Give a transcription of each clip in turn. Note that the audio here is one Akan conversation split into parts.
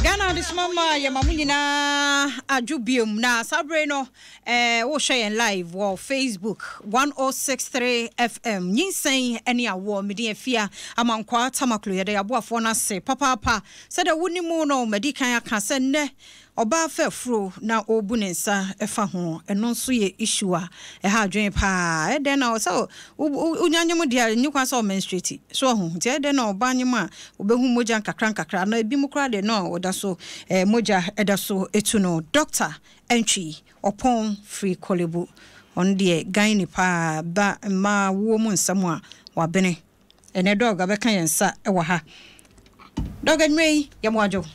Ghana adesoma ma yɛma mo nyinaa adwo biom na saa bere no eh, wohwɛ yɛn live wɔ Facebook 1063 FM nyinsɛn ne awoɔ mede afia amankwaa tamaklo yɛda yɛaboafoɔ no ase papaapa sɛdeɛ wonim no madi kan aka sɛ nnɛ Ɔbaa fa afuro na ɔrebu ne nsa fa ho, ɛno nso yɛ issue a ɛha adwene paa. Ɛyɛ dɛn na sɛ wonya nyem deɛ a, ɛnni kwan sɛ ɔmenstruate. So wahu? Nti ɛyɛ dɛn na ɔbaa nyem a ɔbɛhu mogya nkakra nkakra anaa ebinom koraa deɛ na ɔda so mogya da so tu no. Doctor Antwi Ɔpɔn firi Korle Bu, ɔno deɛ gynae paa ba mmaa wuo mu nsɛm a wabene. Ɛnɛ dɔg abɛka yɛn nsa wɔ ha. Dɔg anwummerɛ yi yɛ mo adwo.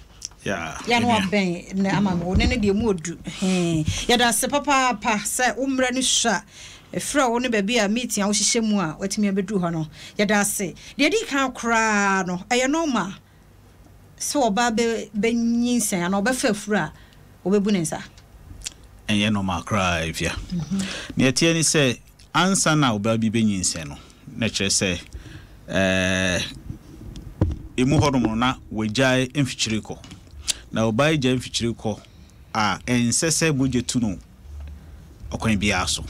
Yɛ ano abɛn na ama wo ne no deɛ mu odu. Yɛda ase papaapa sɛ wo mmerɛ no sua ɛfrɛ wo ne baabi a meeting a wohyehyɛ mu a watumi abɛduru hɔ no. Yɛda ase. Deɛ ɛdi kan koraa no ɛyɛ normal sɛ ɔbaa bɛ bɛnyinsɛn anaa ɔbɛfa afuru a ɔbɛbu ne nsa? Ɛnyɛ normal koraa Afia. Nea ɛteɛ ne sɛ ansa na ɔbaa bi bɛnyinsɛn no, na ɛkyerɛ sɛ ɛɛ emu hɔnom no na wagyae mfikyire kɔ. Na ɔbaa yi gyae mfikyire kɔ a, ɛnsɛ sɛ mogya tu no ɔkwan biara so.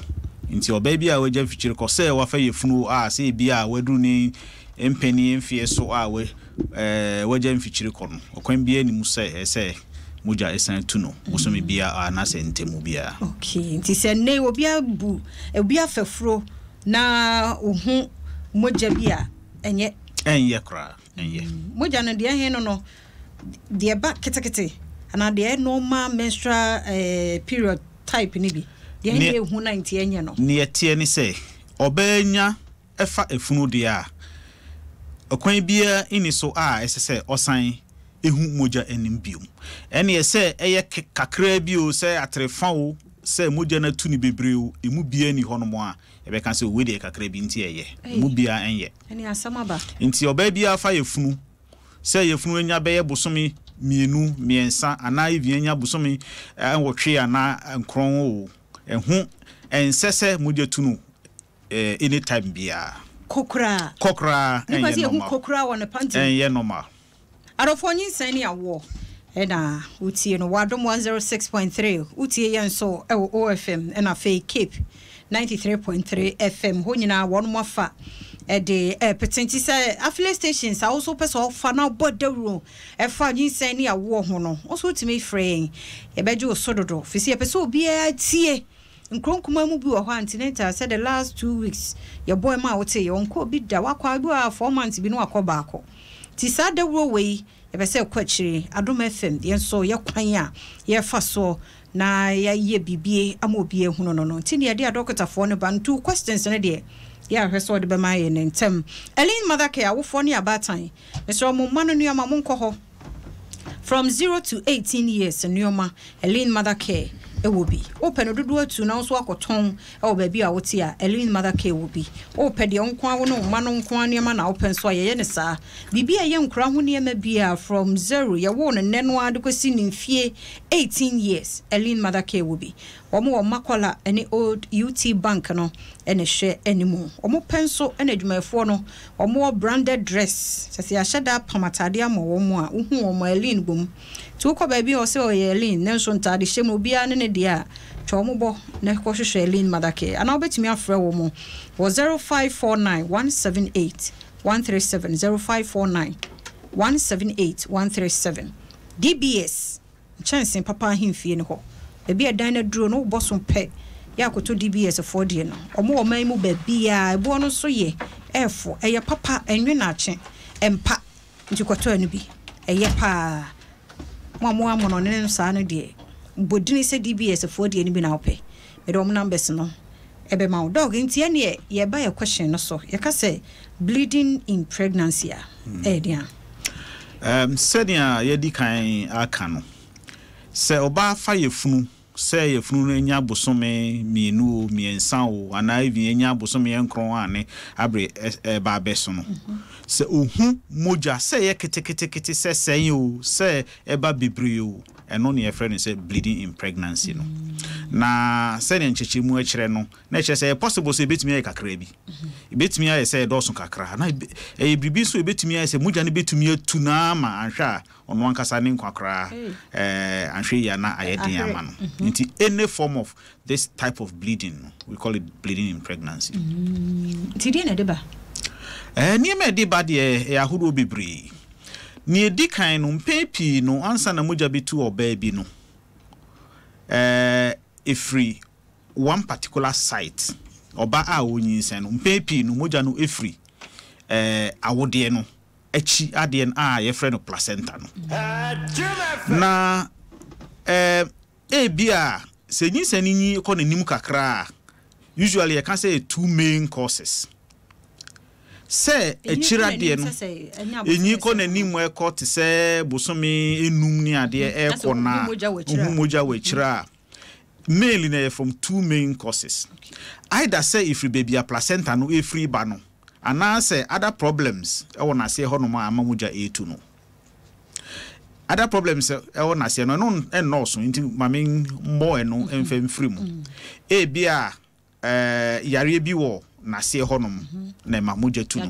Nti ɔbaa bi a wagya mfikyire kɔ, sɛ wafa yafunu a, sɛ ebi a waduru ne mpanin mfeɛ so a wa, ɛɛ wagya mfikyire kɔ no, ɔkwan biara nni mu sɛ ɛsɛ sɛ mogya san tu no bosome biara anaasɛ ntɛmu biara. Okay, nti sɛ nnɛ obi abu, obi afa furo na ohu mogya bi a, ɛnyɛ? Ɛnyɛ koraa, ɛnyɛ. Mogya no deɛ ɛhe no no, deɛ ɛba ketekete anaa deɛ ɛyɛ normal menstrual eh, period type no bi, deɛ ɛnyɛ ehu na nti ɛnyɛ no. Neɛ ɛteɛ ne sɛ, ɔbaa nya fa afunu deɛ a, ɛkwan biara nni so a ɛsɛ sɛ ɔsan hu mogya anim bio. Ɛnneɛ sɛ ɛyɛ kakraa bi oo, sɛ atere fa oo, sɛ mogya no atu no bebree oo, emu biara nni hɔnom a yɛbɛka sɛ wei deɛ kakraa bi nti ɛyɛ. Emu biara nyɛ. Nti ɔbaa biara fa yafunu, sɛ yafunu anya bɛyɛ bosome mmienu, mmiɛnsa anaa even anya bosome nwɔtwe anaa nkron oo, ɛho ɛnsɛ sɛ mogya tu no any time biara. Kɔ koraa. Kɔ koraa ɛnyɛ normal. Nipa sɛ ehu kɔ koraa wɔ ne panty. Ɛnyɛ normal. Adɔfoɔ nyinsɛn ne awoɔ ɛna wotie no wɔ Adom 106.3 wotie yɛn nso ɛwɔ OFM ɛna afei Cape 93.3 FM hɔ nyinaa wɔn mo afa ɛde ɛpete nti sɛ affiliate stations a woso pɛ sɛ ɔfa na ɔbɔ dawuro ɛfa nyinsɛn ne awoɔ ho no woso wotumi frɛ yɛn yɛbɛgye wo so dodo firi sɛ yɛpɛ sɛ obiara tie. Nkuro nkumaa mu bi wɔ hɔ a antenatal sɛ the last 2 weeks yɛbɔɛ maa wotee yɛ ɔnkɔɔ bi da wakɔ a ebi wɔ hɔ a 4 months bi na wakɔ baako nti saa dawuro wei yɛpɛ sɛ ɛkɔ akyire. Adom FM yɛn nso yɛ kwan a yɛfa soɔ na yɛayɛ biribi ama obi ahunu no no nti ne yɛde adɔkotafoɔ no ba nti questions no deɛ yɛ ahwɛ sɛ ɔde bɛma yɛn ne ntɛm. Ellen Mother Care, awofoɔ ne abaatan, mesrɛ mo mma no nneɛma monkɔ hɔ. From 0 to 18 years nneɛma, Ellen Mother Care ɛwɔ bi. Wopɛ no dodoɔ atu na wo nso akɔtɔn ɛwɔ baabi a wote a, Ellen Mother Care wɔ bi. Wopɛ deɛ wo nko ara wo ne wo mma no nko ara nneɛma na wopɛ nso a, yɛyɛ no saa. Biribi a ɛyɛ nkwadaa ho nneɛma biara from 0, yɛwoo no nnɛ no ara de kɔsi ne mfie 18 years, Ellen Mother Care wɔ bi. Wɔn wɔ Makola ne Old UT Bank no na ɛhwɛ anim. Wɔn pɛ nso na adwumayɛfoɔ no wɔn wɔ branded dress, kyerɛ sɛ yɛahyɛ da apam ataadeɛ ama wɔn a wohu wɔn a Eileen bɔ mu. Nti wokɔ baabi a wɔsɛ ɔyɛ Eileen nanso ntaade hyɛ mu obiara ne ne deɛ a, twa wɔn bɔ na kɔhwehwɛ Eileen Mother Care anaa wobɛtumi afrɛ wɔn wɔ 0549 178 137, 0549 178 137. DBS nkyɛnsee papa ahemfie no hɔ. Baabi a ɛdan no aduro no wobɔ so pɛ yɛ akoto DBS foɔ deɛ no. Wɔn wɔ ɔman mu baabiara. Ɛboɔ no nso yɛ ɛɛfo. Ɛyɛ papa, ɛnwe naakye, ɛmpa. Nti kɔtɔ ɛno bi. Ɛyɛ paa. Mo a mowɔ amonɔne no saa no deɛ, bɔ dini sɛ DBS foɔ deɛ no bi na wopɛ. Mede wɔn numbers no ɛbɛma wo. Dɔg, nti ɛneɛ yɛba yɛ question no so. Yɛka sɛ bleeding in pregnancy a, ɛyɛ deɛn a? Sɛnea yɛadi kan aka no, sɛ ɔbaa fa yafunu Sɛ yafunu no anya bosome mmienu o, mmiɛnsa o, anaa even anya bosome nkron a ne abere ɛreba abɛso no, sɛ ɔhu mogya, sɛ ɛyɛ keteketekete sɛ sɛn o, sɛ ɛba bebree o, ɛno na yɛfrɛ no sɛ bleeding in pregnancy no. Na sɛdeɛ nkyerɛkyerɛmu kyerɛ no, na ɛkyerɛ sɛ ɛyɛ possible sɛ ɛbɛtumi ayɛ kakra bi. Ɛbɛtumi ayɛ sɛ ɛdɔɔso kakra. Na ɛyɛ biribi nso a ɛbɛtumi ayɛ sɛ mogya no bɛtumi atu no ara ma anhwɛ a ɔno ankasa ne nkwa koraa eh, anhwɛ yie a na ayɛ den ama no. Nti any form of this type of bleeding no, we call it bleeding in pregnancy. Nti deɛ na ɛde ba? Eh, nneɛma a ɛde ba deɛ ɛyɛ ahodoɔ bebree. Nea ɛdi kan no, mpɛn pii no, ansa na mogya bɛtu ɔbaa bi no, eh, ɛfiri one particular site. Ɔba a ɔnyinsɛn no, mpɛn pii no, mogya no firi eh, awodeɛ no akyi adeɛ no a yɛfrɛ no placenta no. Na eh, ebia sɛ nyinsɛn no nyi kɔ n'anim kakra a, usually yɛka sɛ yɛ two main causes. Sɛ akyiri adeɛ no, ɛnyi kɔ n'anim ɛkɔ te sɛ bosome enum ne adeɛ ɛkɔ na ohu mogya wɔ akyire a, mainly na ɛyɛ from two main causes. Either sɛ ɛfiri baabi a placenta no ɛfiri ba no, anaasɛ other problems ɛwɔ n'aseɛ hɔnom a ama mogya ɛretu no. Other problems ɛwɔ n'aseɛ no, ɛno ɛnnɔɔso, nti ma me mmɔ ɛno mfa mfiri mu. Ebia yareɛ bi wɔ n'aseɛ hɔnom na ɛma mogya tu no.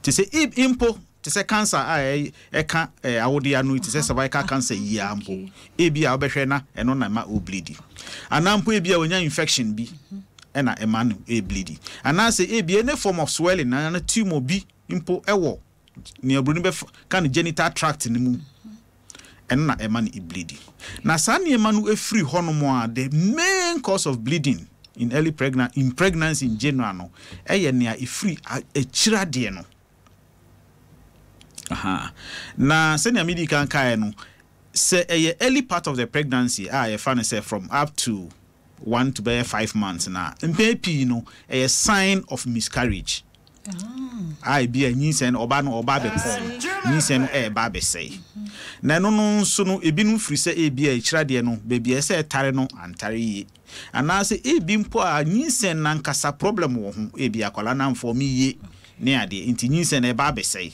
Te sɛ mpo te sɛ cancer a ɛka awodeɛ ano yi, te sɛ cervical cancer yi ara mpo, ebia wobɛhwɛ na ɛno na ɛma ɔbleedi. Anaa mpo ebia wanya infection bi ɛna ɛma no ɛbleedi. Anaasɛ ebia any form of swelling anaa tumor bi mpo ɛwɔ nea oburoni bɛka no genital tract no mu, ɛno na ɛma no bleedi. Na saa nneɛma no firi hɔnom a, the main cause of bleeding in early pregnant in pregnancy in general no, ɛyɛ nea ɛfiri akyiri adeɛ no. Aha. Na sɛnea medi kan kaeɛ no, sɛ ɛyɛ early part of the pregnancy a yɛfa no sɛ from up to one to bɛyɛ 5 months no a, mpɛn pii no, ɛyɛ sign of miscarriage a ebi a nyinsɛn no ɔba no ɔba abɛpɔn, nyinsɛn no ɛreba abɛsɛe. Na ɛno no nso no, ebinom firi sɛ ebi a akyiri adeɛ no, baabi a ɛsɛ ɛtare no antare yie, anaasɛ ebi mpo a nyinsɛn no ankasa problem wɔ ho, ebi akwadaa no amfɔme yie ne adeɛ nti nyinsɛn no ɛba abɛsɛe.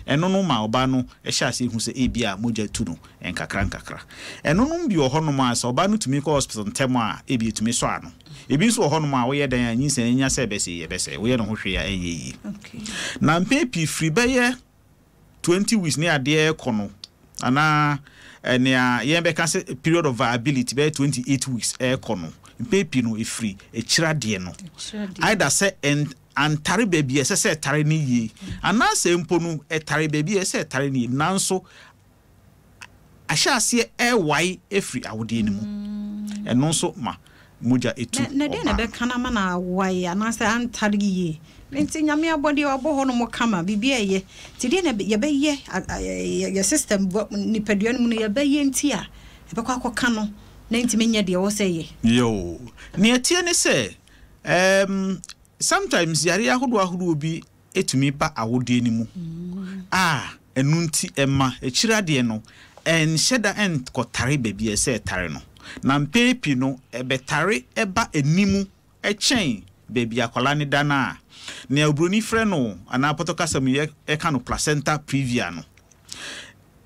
Ɛno no ma ɔbaa no hyɛ aseɛ hu sɛ ebia mogya tu no nkakrankakra. Ɛnonom bi wɔ hɔnom a, sɛ ɔbaa no tumi kɔ hospital ntɛm a, ebia ɛtumi sɔ ano. Ebi nso wɔ hɔnom a, woyɛ dɛn a nyinsɛn nya sɛ ɛbɛsɛe yi, ɛbɛsɛe. Woyɛ ne ho hwee a, ɛnyɛ yie. Na mpɛn pii firi bɛyɛ 20 weeks ne adeɛ rekɔ no, anaa nea yɛn bɛka sɛ period of viability bɛyɛ 28 weeks rekɔ no, mpɛn pii no ɛfiri akyiri adeɛ no. Either sɛ antare baabi a ɛsɛ sɛ ɛtare no yie, anaasɛ mpo no ɛtare baabi a ɛsɛ sɛ ɛtare no yie nanso ahyɛ aseɛ ɛrewae afiri awodeɛ no mu. Ɛno nso ma mogya tu Na deɛ na ɔbaa no. ɛbɛka no ama no awae anaasɛ antare yie? Nti Nyame abɔdeɛ wabɔ hɔ nom kama, biribi a ɛyɛ. Nti deɛ na yɛbɛyɛ yɛ system nipadua no mu no yɛbɛyɛ nti a ɛbɛkɔ akɔka no na ntumi nyɛ deɛ ɛwɔ sɛ ɛyɛ? Yoo, nea ɛteɛ ne sɛ, sometimes yareɛ ahodoɔ ahodoɔ bi tumi ba awodeɛ no mu a ɛno nti ɛma akyiri adeɛ no ɛnhyɛ da nkɔtare baabi a ɛsɛ ɛtare no. Na mpɛn pii no ɛbɛtare ɛba anim kyɛn baabi akwadaa no da no a, nea oburoni frɛ no anaa pɔtɔ kasa mu yɛka no placenta previa no.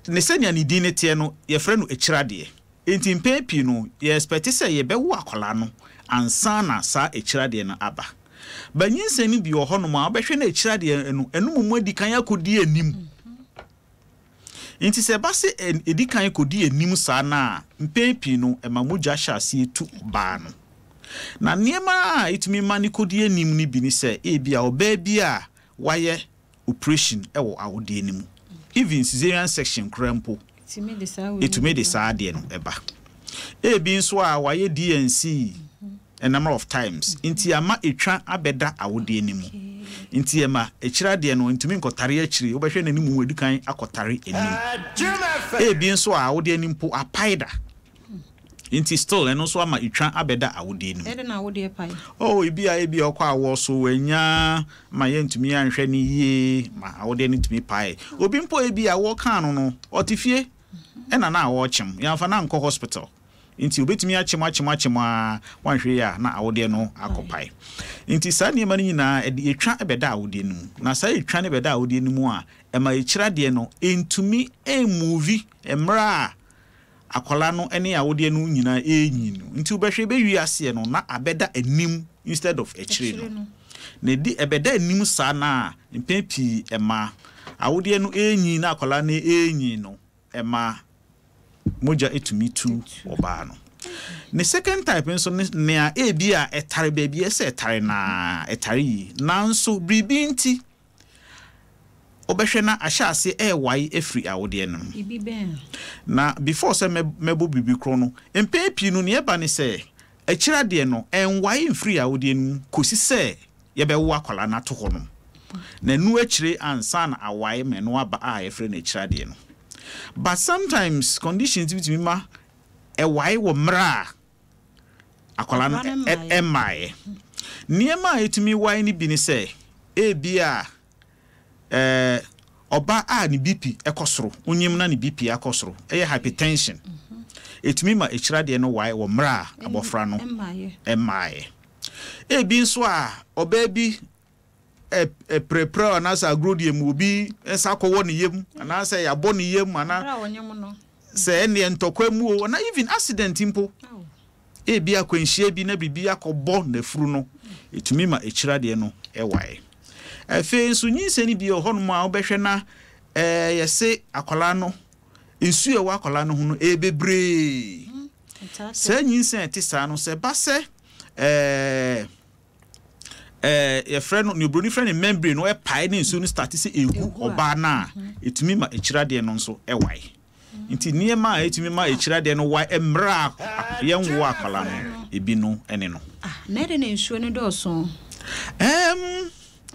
Ne sɛnea ne din no teɛ no, yɛfrɛ no akyiri adeɛ. Enti mpɛn pii no, yɛ expect sɛ yɛbɛwo akwadaa no ansa na saa akyiri adeɛ no aba. But nyinsɛn no bi wɔ hɔnom a, wobɛhwɛ na akyiri adeɛ no, ɛno mmom adi kan akɔdi anim. Nti sɛ ɛba sɛ ɛdi kan kɔdi anim saa no a, mpɛn pii no, ɛma mogya hyɛ aseɛ tu ɔbaa no. Na nneɛma a ɛtumi ma no kɔdi anim no bi ne sɛ, ebia ɔbaa bi a wayɛ operation wɔ awodeɛ no mu, even cesarean section koraa mpo, ɛtumi de saa adeɛ no ba. Ebi nso a wayɛ D&C a number of times, nti ama ɛtwa abɛda awodeɛ no mu. Nti ɛma akyire adeɛ no ntumi nkɔtare akyire, wobɛhwɛ n'anim mu adi kan akɔtare anim. Ebi nso a awodeɛ no mpo apae da. Nti still ɛno nso ama etwa abɛda awodeɛ no mu. Ɛde na awodeɛ pae? Oh, ebi a ebi a ɔkɔ awoɔ so wanya ma yɛntumi anhwɛ no yie ma awodeɛ no tumi pae. Obi mpo ebi a wɔkaa no no, ɔte fie ɛna na ɔrekyem, yɛamfa no ankɔ hospital. Nti obetumi akyem akyem akyem ara, wanhwɛ yie a na awodeɛ no akɔpae. Nti saa nneɛma no nyinaa ɛde etwa bɛda awodeɛ no mu. Na saa etwa no bɛda awodeɛ no mu a, ɛma ekyir adeɛ no ntumi mmuuvi mmerɛ a akwadaa no ne awodeɛ no nyinaa renyin no. Nti wobɛhwɛ ɛbɛwie aseɛ no na abɛda anim instead of akyire no. Na ɛdi ɛbɛda anim saa no a, mpɛn pii ɛma awodeɛ no renyin na akwadaa no renyin no, ɛma mogya tumi tu ɔbaa no. Ne second type nso ne nea ebi a ɛtare baabi a ɛsɛ ɛtare no ara, ɛtare yie nanso biribi nti wobɛhwɛ na ahyɛ aseɛ ɛrewae afiri awodeɛ no mu. Biribi bɛn a? Na before sɛ mɛbɔ biribi korɔ no, mpɛn pii no nea ɛba ne sɛ, akyiri adeɛ no, ɛnwae mfiri awodeɛ no mu kɔsi sɛ yɛbɛwo akwadaa no ato hɔ nom. Na ɛno akyire ansa na awae ma ɛno aba a yɛfrɛ no akyiri adeɛ no. But sometimes conditions bi tumi ma ɛwae wɔ mmerɛ a akwadaa no mmaeɛ. Nneɛma a ɛtumi wae no bi ne sɛ, ebia ɔba a ne BP kɔ soro, onyim na ne BP akɔ soro, ɛyɛ hypertension. Ɛtumi ma akyiradeɛ no wae wɔ mmerɛ a abɔfra no mmaeɛ. Ebi nso a ɔbaa bi ɛprɛprɛw anaasɛ agorɔdie mu obi nsa akɔwɔ ne yam anaasɛ yɛabɔ ne yam anaa sɛ ɛneɛ ntɔkwa mu o anaa even accident mpo ebi akwanhyia bi na biribi akɔbɔ n'afuru no ɛtumi ma akyiradeɛ no ɛwae. Afei nso nyinsɛn no bi wɔ hɔnom a wobɛhwɛ na ɛɛ yɛse akwadaa no nsuo a ɛwɔ akwadaa no ho no ɛyɛ bebree. Saa nyinsɛn a ɛte saa no sɛ ɛba sɛ ɛɛ ɛɛ yɛfrɛ no nea oburoni frɛ no membrane no ɛpae ne nsuo no start sɛ egu ɔbaa no a ɛtumi ma akyiri adeɛ no nso ɛwae. Nti nneɛma a ɛtumi ma akyiri adeɛ no wae mmerɛ a yɛnwo akwadaa no ebi no ɛne no. Ah, na ɛde na nsuo no dɔɔso? Ɛɛm,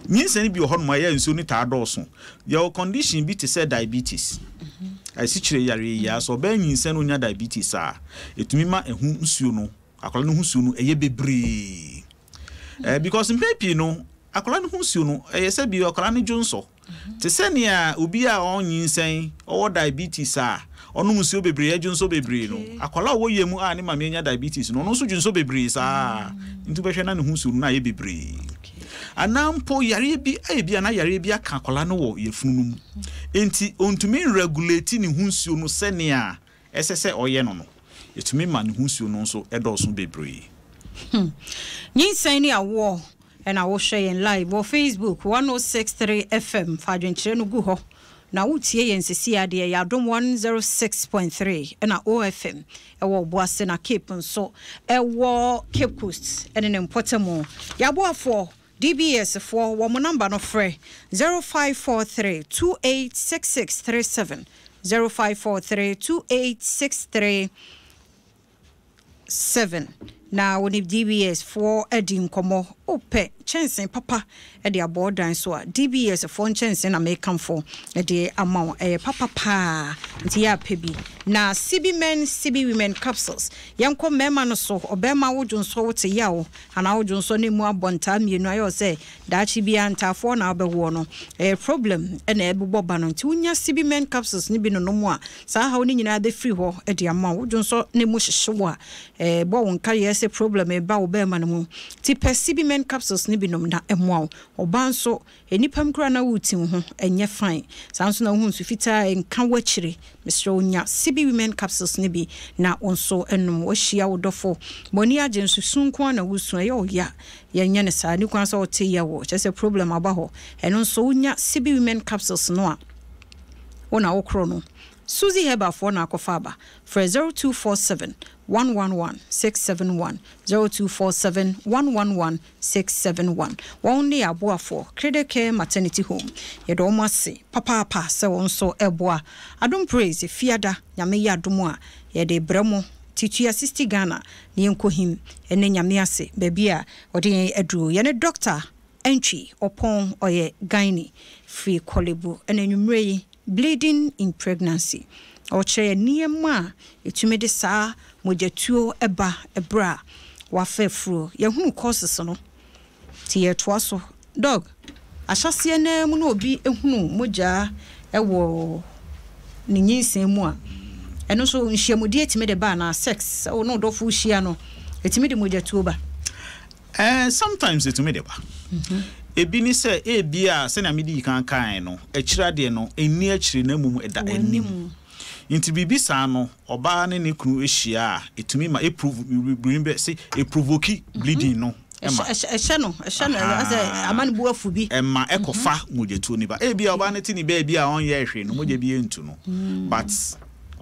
nyinsɛn bi wɔ hɔnom a ɛyɛ nsuo no taa dɔɔso. Yɛwɔ condition bi te sɛ diabetes. Asikyire yareɛ yi ara, sɛ ɔbaa nyinsɛn na ɔnya diabetes a, ɛtumi ma ɛho nsuo no Akwadaa no ho suo no ɛyɛ bebree. Eh, because mpɛn pii no, akwadaa no ho suo no ɛyɛ sɛ bi akwadaa no dwonsɔ. Te sɛ nea obi a ɔnyinsɛn, ɔwɔ diabetes a, ɔnom nsuo bebree, ɛdwonsɔ bebree no. Akwadaa a ɔwɔ yam a ne maame anya diabetes no, ɔno nso dwonsɔ bebree saa. Nti wobɛhwɛ na ne ho nsuo no na ayɛ bebree. Anaa mpo yareɛ bi, ayɛ bi a na yareɛ bi aka akwadaa no wɔ yafunu no mu. Nti ɔntumi nregulate ne ho nsuo no sɛnea ɛsɛ sɛ ɔyɛ no no, etumi ma ne ho nsuo no nso dɔɔso bebree. Nyinsɛn ne awoɔ na wohwɛ yɛn live wɔ Facebook 106.3 FM fa adwenkyerɛ no gu hɔ na wotie yɛn sisi a deɛ yɛ Adom 106.3 na OFM ɛwɔ Obuase na Cape nso ɛwɔ Cape Coast ɛne ne mpɔtamu. Yɛaboafoɔ DBS foɔ wɔ mo number no frɛ 0543 286637 0543 2863 7 na wo ne DBS foɔ adi nkɔmmɔ. Wopɛ kyɛnsee papa de abɔ wo dan so a, DBS foɔ nkyɛnsee na mekamfo de ama wo. Ɛyɛ papa paa nti yɛ a pɛ bi. Na Sibi Men Sibi Women Capsules, yɛnkɔ mmarima no so. Ɔbarima wo dwonsɔ wo te yaw Anaa wo dwonsɔ no emu abɔ ntaa mmienu ayɛ wo sɛ daakye biara ntaafoɔ na wobɛwoɔ no, ɛyɛ problem na ɛbobɔ ba no nti wonya Sibimen capsules no bi nonom a, saa haw no nyinaa bɛfiri hɔ de ama wo. Wo dwonsɔ no emu hyehye wo a, ɛbɔ wo nkaeɛ sɛ problem reba wo bɛɛma no mu nti pɛ Sibimen capsules no bi nom na ɛmmoa wo. Ɔbaa nso, Nnipa mu koraa na woreti wo ho, ɛnyɛ fine. Saa nso na wohu nsu fitaa a ɛnka w'akyire. Mesrɛ wo nya Sibi Women Capsules no bi na wo nso nom. Woahyia wo dɔfo, mo ani agye nso su nko ara na woresu, ɛyɛ wo ya. Yɛnyɛ no saa, ɛnni kwan sɛ wote yaw o, kyerɛ sɛ problem aba hɔ. Ɛno nso wonya Sibi Women Capsules no a, wo na wokorɔ no. Suzy Herbal foɔ na akɔfa aba. Frɛ 0247 111 671, 0247 111 671. Wɔn ne yɛn aboafoɔ, Cradle Care Maternity Home. Yɛda wɔn ase papaapa sɛ wɔn nso boa Adom Praise Fiada, Nyame yɛ adom a, yɛde brɛ mo Titua 60 Ghana na yɛnkɔ him ne Nyame ase baabi a ɔde yɛn aduru. Yɛne Dɔkta Antwi Ɔpɔn, ɔyɛ Gynae firi Korle-Bu, ɛna anwummerɛ yi, Bleeding in Pregnancy. Ɔrekyerɛ yɛn nneɛma a ɛtumi de saa mogyatuo ba berɛ a wafa afuro. Yɛahunu causes no, nti yɛretoa so. Doc, ahyɛaseɛ no ara mu na obi hunu mogya wɔ ne nyinsɛn mu a, Ɛno nso nhyiamudie tumi de ba anaa? Sex, sɛ wo ne wo dɔfo hyia no, ɛtumi de mogyatuo ba? Ɛɛ, sometimes ɛtumi de ba. Ebi ne sɛ, ebia sɛnea medii kan kaeɛ no, akyiri adeɛ no, ɛnni akyire na mmom ɛda anim. Nti biribi saa no, ɔbaa ne ne kunu hyia a, ɛtumi ma ɛprov, buroni bɛ se, ɛprovoki bleeding no ma. Ɛhyɛ no, ɛhyɛ no, asɛ ama ne bo afu bi. Ɛma ɛkɔfa mogyatuo no ba. Ebia ɔbaa no te ne baabi a ɔnyɛɛ hwee no, mogya bi ntu no. But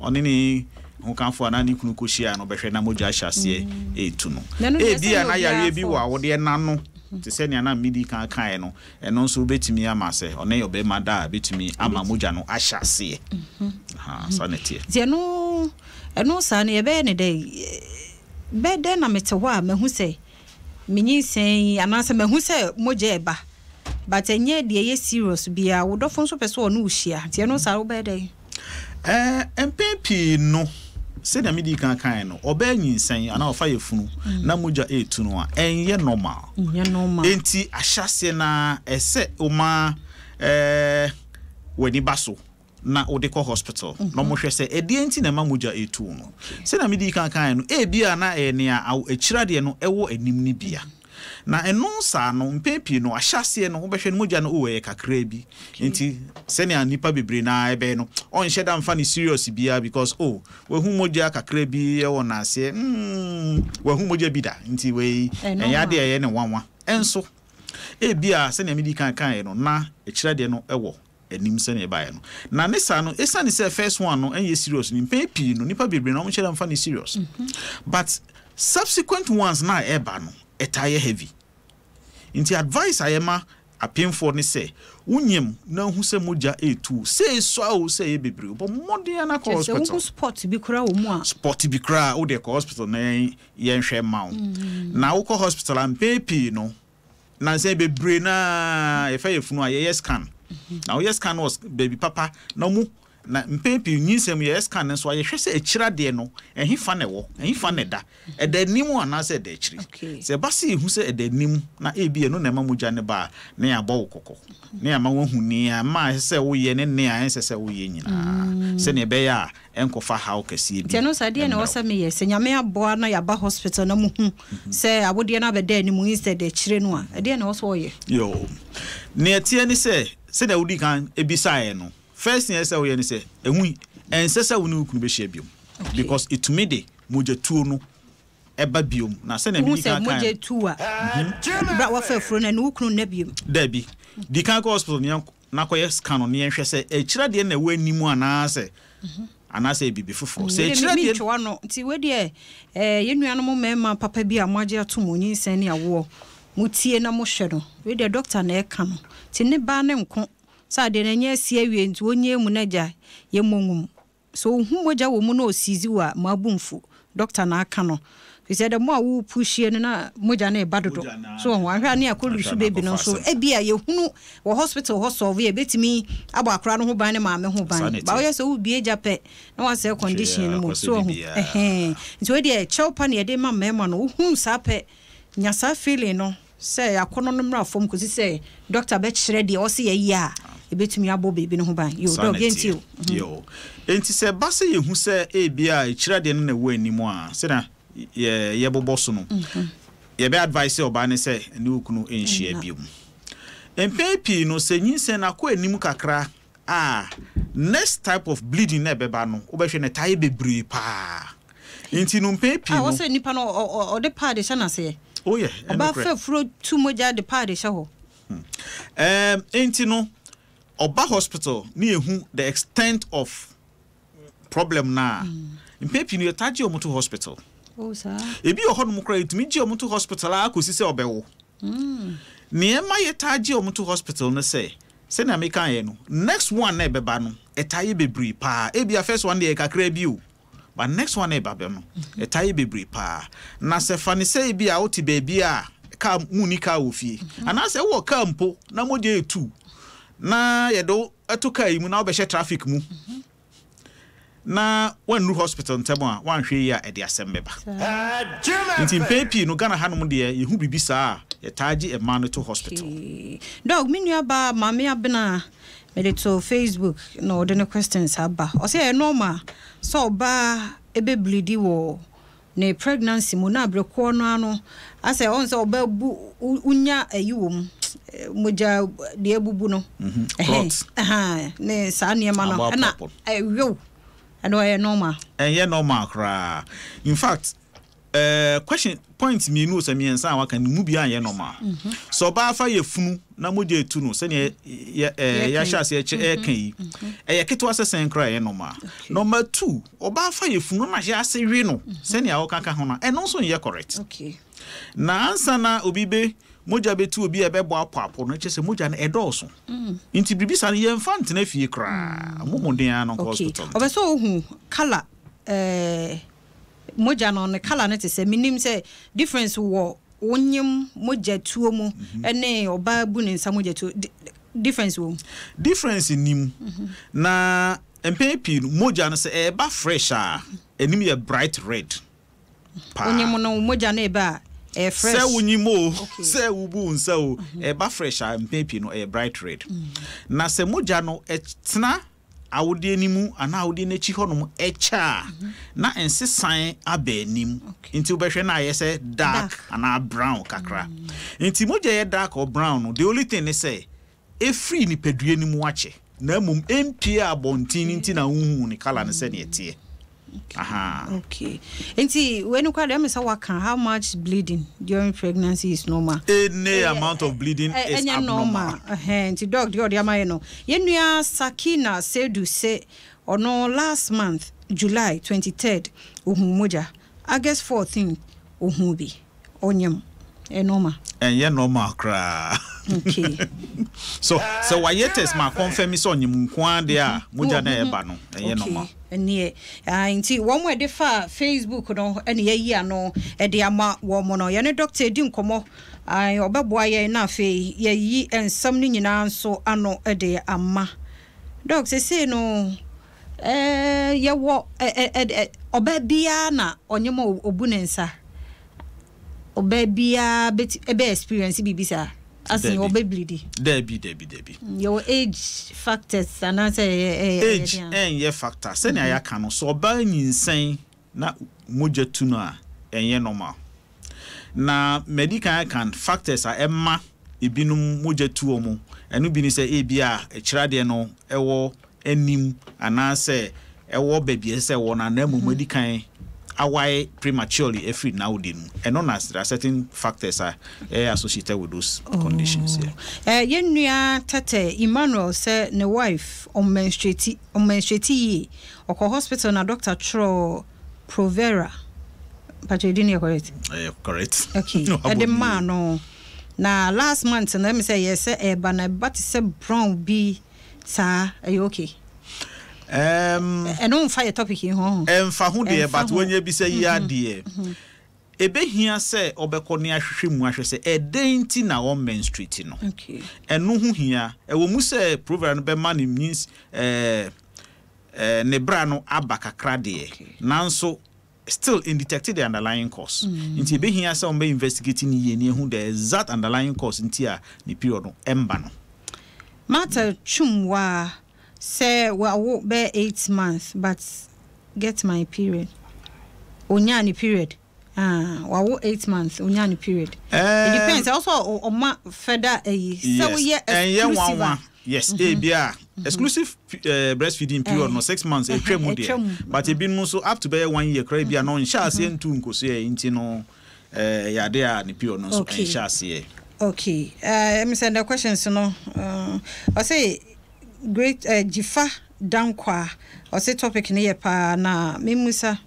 ɔne ne hokafo anaa ne kunu kɔhyia no, ɔbɛhwɛ na mogya ahyɛ aseɛ retu no. Ebia na yareɛ bi wɔ awodeɛ no ano te sɛ nea na medi kan kaeɛ no, ɛno nso bɛtumi ama sɛ ɔne ɔbarima da a, ɛbɛtumi ama mogya no ahyɛ aseɛ. Saa na ɛteɛ. Nti ɛno, ɛno saa no yɛbɛyɛ no dɛn? Bɛ dɛn na mete hɔ a mahu sɛ menyinsɛn yi anaasɛ mahu sɛ mogya reba but ɛnyɛ deɛ ɛyɛ serious biara, wo dɔfo nso pɛ sɛ ɔne wo hyia nti ɛno saa wobɛyɛ dɛn? Ɛɛ, mpɛn pii no, sɛnea midii kan kae no, ɔbaa nyinsɛn anaa ɔfa yafunu na mogya retu no a, ɛnyɛ normal. Ɛnyɛ normal. Enti ahyɛaseɛ no ara, ɛsɛ woma ɛɛ w'ani ba so na wode kɔ hospital na wɔhwɛ sɛ ɛdeɛn nti na ɛma mogya retu wo no. Sɛnea midii kan kae no, ebia na ɛyɛ nea akyiri adeɛ no wɔ anim no bi a. Na ɛno saa no, mpɛn pii no, ahyɛaseɛ no, wobɛhwɛ no mogya no, oh, ɛyɛ kakraa bi. Nti, sɛnea nnipa bebree no ara ɛbɛyɛ no, ɔnhyɛ da mfa no serious biara because, oh, wahu mogya kakra bi wɔ n'aseɛ, mm, wahu mogya bi da, nti wei, ɛnyɛ adeɛ a ɛyɛ no nwanwa. Nso, ebia sɛnea medii kan kaeɛ no, na akyire adeɛ no wɔ anim sɛnea ɛbaeɛ no. Na ne saa no, ɛsiane sɛ first one no ɛnyɛ serious no, mpɛn pii no, nnipa bebree no, wɔnhyɛ da mfa no serious. But subsequent ones no a ɛba no, ɛtaa yɛ heavy. Nti advice a yɛma apemfoɔ ne sɛ, wonyam na wohu sɛ mogya retu wo, sɛ ɛsua o, sɛ ɛyɛ bebree o, bɔ mmɔden ara na kɔ Kyerɛ sɛ hospital. wohu spot bi koraa wɔ mu a. Spot bi koraa, wo deɛ kɔ hospital na yɛnhwɛ mma wo. Na wokɔ hospital a, mpɛn pii no, Nnansa yi bebree no ara yɛfa yafunu a yɛyɛ scan. Na woyɛ scan no wɔ baabi papa na wɔn na mpɛn pii nyinsɛn mu yɛyɛ scan no nso a yɛhwɛ sɛ akyiri adeɛ no ɛhefa na ɛwɔ, ɛhefa na ɛda, ɛda anim anaasɛ ɛda akyiri. Sɛ ɛba sɛ yɛhu sɛ ɛda anim na ebi ɛno na ɛma mogya no ba a, na yɛabɔ wo kɔkɔ na yɛama woahu nea ɛma ɛsɛ sɛ woyɛ ne nea ɛnsɛ sɛ woyɛ nyinaa sɛnea ɛbɛyɛ a ɛnkɔfa haw kɛseɛ bi Nti ɛno saa deɛn na ɛwɔ mmrɛ wo. sɛ meyɛ? Sɛ Nyame aboa na yɛaba hospital na mohu sɛ awodeɛ no abɛda anim instead akyire no a, ɛdeɛn na ɛwɔ sɛ ɔyɛ? Yoo. Nea ɛteɛ ne sɛ, sɛdeɛ wodii kan bisaeɛ no, first thing a ɛsɛ sɛ woyɛ ne sɛ, ɛho ɛnsɛ sɛ wo ne wo kunu bɛhyia biom because ɛtumi de mogyatuo no ba biom. Na sɛdeɛ Wohu medii sɛ kan kaeɛ mogya no. tu a, berɛ a woafa afuro no, ɛne wo kunu nna biom. Dabi. Di kan kɔ hospital na yɛnkɔ. na kɔyɛ scan no na yɛnhwɛ sɛ ɛkyerɛ deɛ na ɛwɔ anim anaasɛ anaasɛ ɛyɛ biribi foforɔ. Sɛ ɛkyerɛ deɛ. Mentwe w'ano nti wei deɛ eh, yɛn nuanom mmarima papa bi a moagye atom onyinsɛn ne awoɔ, motie na mohwɛ no, wei deɛ doctor na ɛka no, nti ne ba ne nko sɛ adeɛ no anya asi awie nti ɔnyɛ mu na agya yɛmmɔ ngu mu. Sɛ ohu mogya wɔ mu na osizi wo a, ma bo mmfu. Doctor na aka no. Fisɛ the more a wo pushie no na mogya no reba dodo. So woahu? Anhwɛ a ne akɔ lusu baby no nso. Ebia yɛhunu wɔ hospital hɔ solve a, ebetumi abɔ akora no ho ban ne maame ho ban. Ba woyɛ sɛ wobue gya pɛ na woasɛe condition no mmom. So woahu? Ɛhɛn. Nti wei deɛ kyɛw pa na yɛde ma mmarima no. Wohunu saa pɛ, nya saa feeling no. Sɛ akɔnnɔ no mmra fam kɔsi sɛ dɔkta bɛkyerɛ deɛ ɔse yɛyɛ a ɛbɛtumi abɔ biribi no ho ban. Yoo, Saa na dɔk, yɛntie ɛteɛ. o. Mhm. Yoo. Enti sɛ ɛba sɛ yɛhu sɛ ebia akyiri adeɛ no na ɛwɔ anim a, sɛdeɛ yɛ, yɛbobɔ so no, yɛbɛ advise ɔbaa no sɛ ɛne wo kunu nhyia Nna. biom. Mpɛn pii no, sɛ nyinsɛn no akɔ anim kakra a, next type of bleeding no a ɛbɛba no, wobɛhwɛ no ɛtaa yɛ bebree paa. Nti no mpɛn pii A no. wɔsɛ nipa no ɔde paade hyɛ n'aseɛ. Oh yeah, Ɔbaa ɛnokorɛ. fa furo tu mogya de paade hyɛ hɔ. Ɛɛm, nti no ɔba hospital ne yɛhu the extent of problem no a, mpɛn pii no yɛtaa gye wɔn to hospital. Oh saa. Ebi wɔ hɔnom koraa yɛtumi gye wɔn to hospital ara kɔsi sɛ ɔbɛwo. Nea ɛma yɛtaa gye wɔn to hospital no sɛ, sɛnea mekaeɛ no, next one na ɛbɛba no, ɛtaa yɛ bebree paa. Ebia first one deɛ ɛyɛ kakraa bi o, but next one a ɛba bɛ no, ɛtaa yɛ bebree paa. Na sɛ fa no sɛ ebia wote baabi a car, munni car wɔ fie, anaasɛ wowɔ car mpo na mogya retu na yɛde wo to car yi mu na wobɛhyɛ traffic mu, na woannuru hospital ntɛm a, woanhwɛ yie a ɛde asɛm bɛba. Nti mpɛn pii no Ghana hanom deɛ yɛhu biribi saa a, yɛtaa gye mmaa no to hospital. Okay. Doc, me nua baa Maame Abena, Mede too Facebook na ɔde ne questions aba. Ɔse ɛyɛ normal sɛ ɔbaa bɛ bleedi wɔ ne pregnancy mu na bere korɔ no ara no asɛ ɔhu sɛ ɔbaa bu wonya ayi wɔ mu mogya deɛ abubu no Clot. ɛhɛn ne saa nneɛma no Abɔ ɛna apɔpɔ. ɛwew ɛno ɛyɛ normal. Ɛnyɛ normal koraa. In fact, eh, question point mmienu sɛ mmiɛnsa a waka no mu biara nyɛ normal. Sɛ ɔbaa fa yɛ funu na mogya etu no sɛnea yɛ eh, yɛahyɛ aseɛ kyɛ ɛreka yi, ɛyɛ ketewa sɛ sɛn koraa ɛyɛ normal. Number two, ɔbaa fa yɛ funu na hyɛ ase we no sɛnea ɔka ka ho no, ɛno nso nyɛ correct. Na ansa na obi bɛ mogya bɛtu obi a ɛbɛbɔ apɔapɔ no, kyerɛ sɛ mogya no ɛdɔɔso. Nti biribi saa no yɛmfa ntena fie koraa. Mo mmɔden ara no nkɔ hospital. Ɔbɛ sɛ ohu colour eh, mogya no ne colour no te sɛ, menim sɛ difference wɔ wonyem mogya tuo mu ne ɔbaa bu ne nsa mogya tuo, difference wɔ mu? Difference nni mu. Na mpɛn pii no mogya no sɛ ɛreba fresh a, anim yɛ bright red paa. Wonyem no mogya no reba a, ɛyɛ fresh? Sɛ wonyem o, sɛ wobu wo nsa o, ɛba fresh a mpɛn pii no ɛyɛ bright red. Na sɛ mogya no tena awodeɛ no mu anaa awodeɛ no akyi hɔnom kyɛ a, na nsesan aba anim. Nti wobɛhwɛ na ayɛ sɛ dark anaa brown kakra. Nti mogya yɛ dark or brown no, the only thing ne sɛ, ɛfiri nipadua no mu akyɛ, na mmom ɛmpue abɔnten no nti na wonhuu ne colour no sɛdeɛ ɛteɛ. Ahaa. Okay. Nti wei no koraa deɛ ɛmɛ sɛ waka how much bleeding during pregnancy is normal. Any amount of bleeding is Ɛnyɛ abnormal. normal. Ɛhɛn, nti doc deɛ ɔde ama yɛ no. Yɛn nua Sakina Seidu se ɔno last month July 23rd ohuu mogya, August 14 ohuu bi. Ɔnyem. Ɛyɛ normal? Ɛnyɛ normal koraa. Okay. So sɛ wayɛ test ma akɔnfɛmi sɛ ɔnyem nko ara deɛ a, mogya no a ɛba no, ɛnyɛ normal. Okay, ɛneɛ. Ah, nti wɔn a ɛde fa Facebook no ɛna yɛayi ano ɛde ama wɔn no. Yɛne doctor edi nkɔmɔ. Ah, ɔbɛboa yɛn na afei yɛayi nsɛm no nyinaa nso ano ɛde ama. Doc, sesei no, eh, yɛwɔ eh, eh, eh, ɔbaa biara na ɔnyem a ɔbu ne nsa. Ɔbaa biara bɛti ɛbɛ experience biribi saa asen Dabi. ɔbɛ bleedi. Dabi, dabi, dabi. Yɛwɔ age factors anaasɛ ɛyɛ ɛyɛ ɛyɛ Age deɛn? ɛnyɛ factor. Sɛnea yɛaka no, sɛ ɔbaa nyinsɛn na mogya tu no a, ɛnyɛ normal. Na madi kan aka factors a ɛma ebinom mogya tu wɔn. Ɛno bi ne sɛ ebia akyiradeɛ no wɔ anim anaasɛ ɛwɔ baabi a ɛsɛ sɛ ɛwɔ no anaa mmom adi kan awae prematurely afiri n'awode no mu. Ɛno na there are certain factors a ɛyɛ associated with those conditions. Yeah. Eh, yɛn nua Tɛtɛ Emmanuel sɛ ne wife ɔmmenstruate, ɔmmenstruate yie. Ɔkɔ hospital na doctor twerɛ Provera, mpakyɛ edin no yɛ correct? Ɛyɛ correct. Okay, ɛde maa no. Na last month no, ɛmi sɛ ɛyɛ sɛ ɛɛba na ɛba te sɛ brown bi saa, ɛyɛ okay? Ɛno nfa yɛ topic yi ho ho. Ɛnfa ho deɛ, but wanya bisa yi adeɛ. Ɛbɛhia sɛ ɔbɛkɔ ne ahwehwɛ mu ahwɛ sɛ ɛdɛn nti na ɔmmenstruate no. Ɛno ho hia. Ɛwɔ mu sɛ Provera no bɛma ne means ɛɛ ne bra no aba kakra deɛ, nanso still ndetect the underlying cause. Nti ɛbɛhia sɛ wɔbɛ investigate no yie na yɛahu the exact underlying cause nti a ne period no ɛmba no. Martha Twum waa sɛ wawo bɛyɛ 8 months but get my period onyaa ne period ah wawo 8 months onyaa ne period. It depends ɛwɔ sɛ ɔma further ayi sɛ woyɛ exclusive a. Yes, ebia exclusive breastfeeding period no 6 months etwa mu deɛ, but ebinom nso up to bɛyɛ one year koraa ebia no nhyɛ aseɛ ntu nkosoɛ nti no ɛyɛ ade a ne period no nso nhyɛ aseɛ. Okay, ɛmi sɛ the questions no ɔsɛ great Jifa Dankwa ɔsɛ topic no yɛ paa na memusa.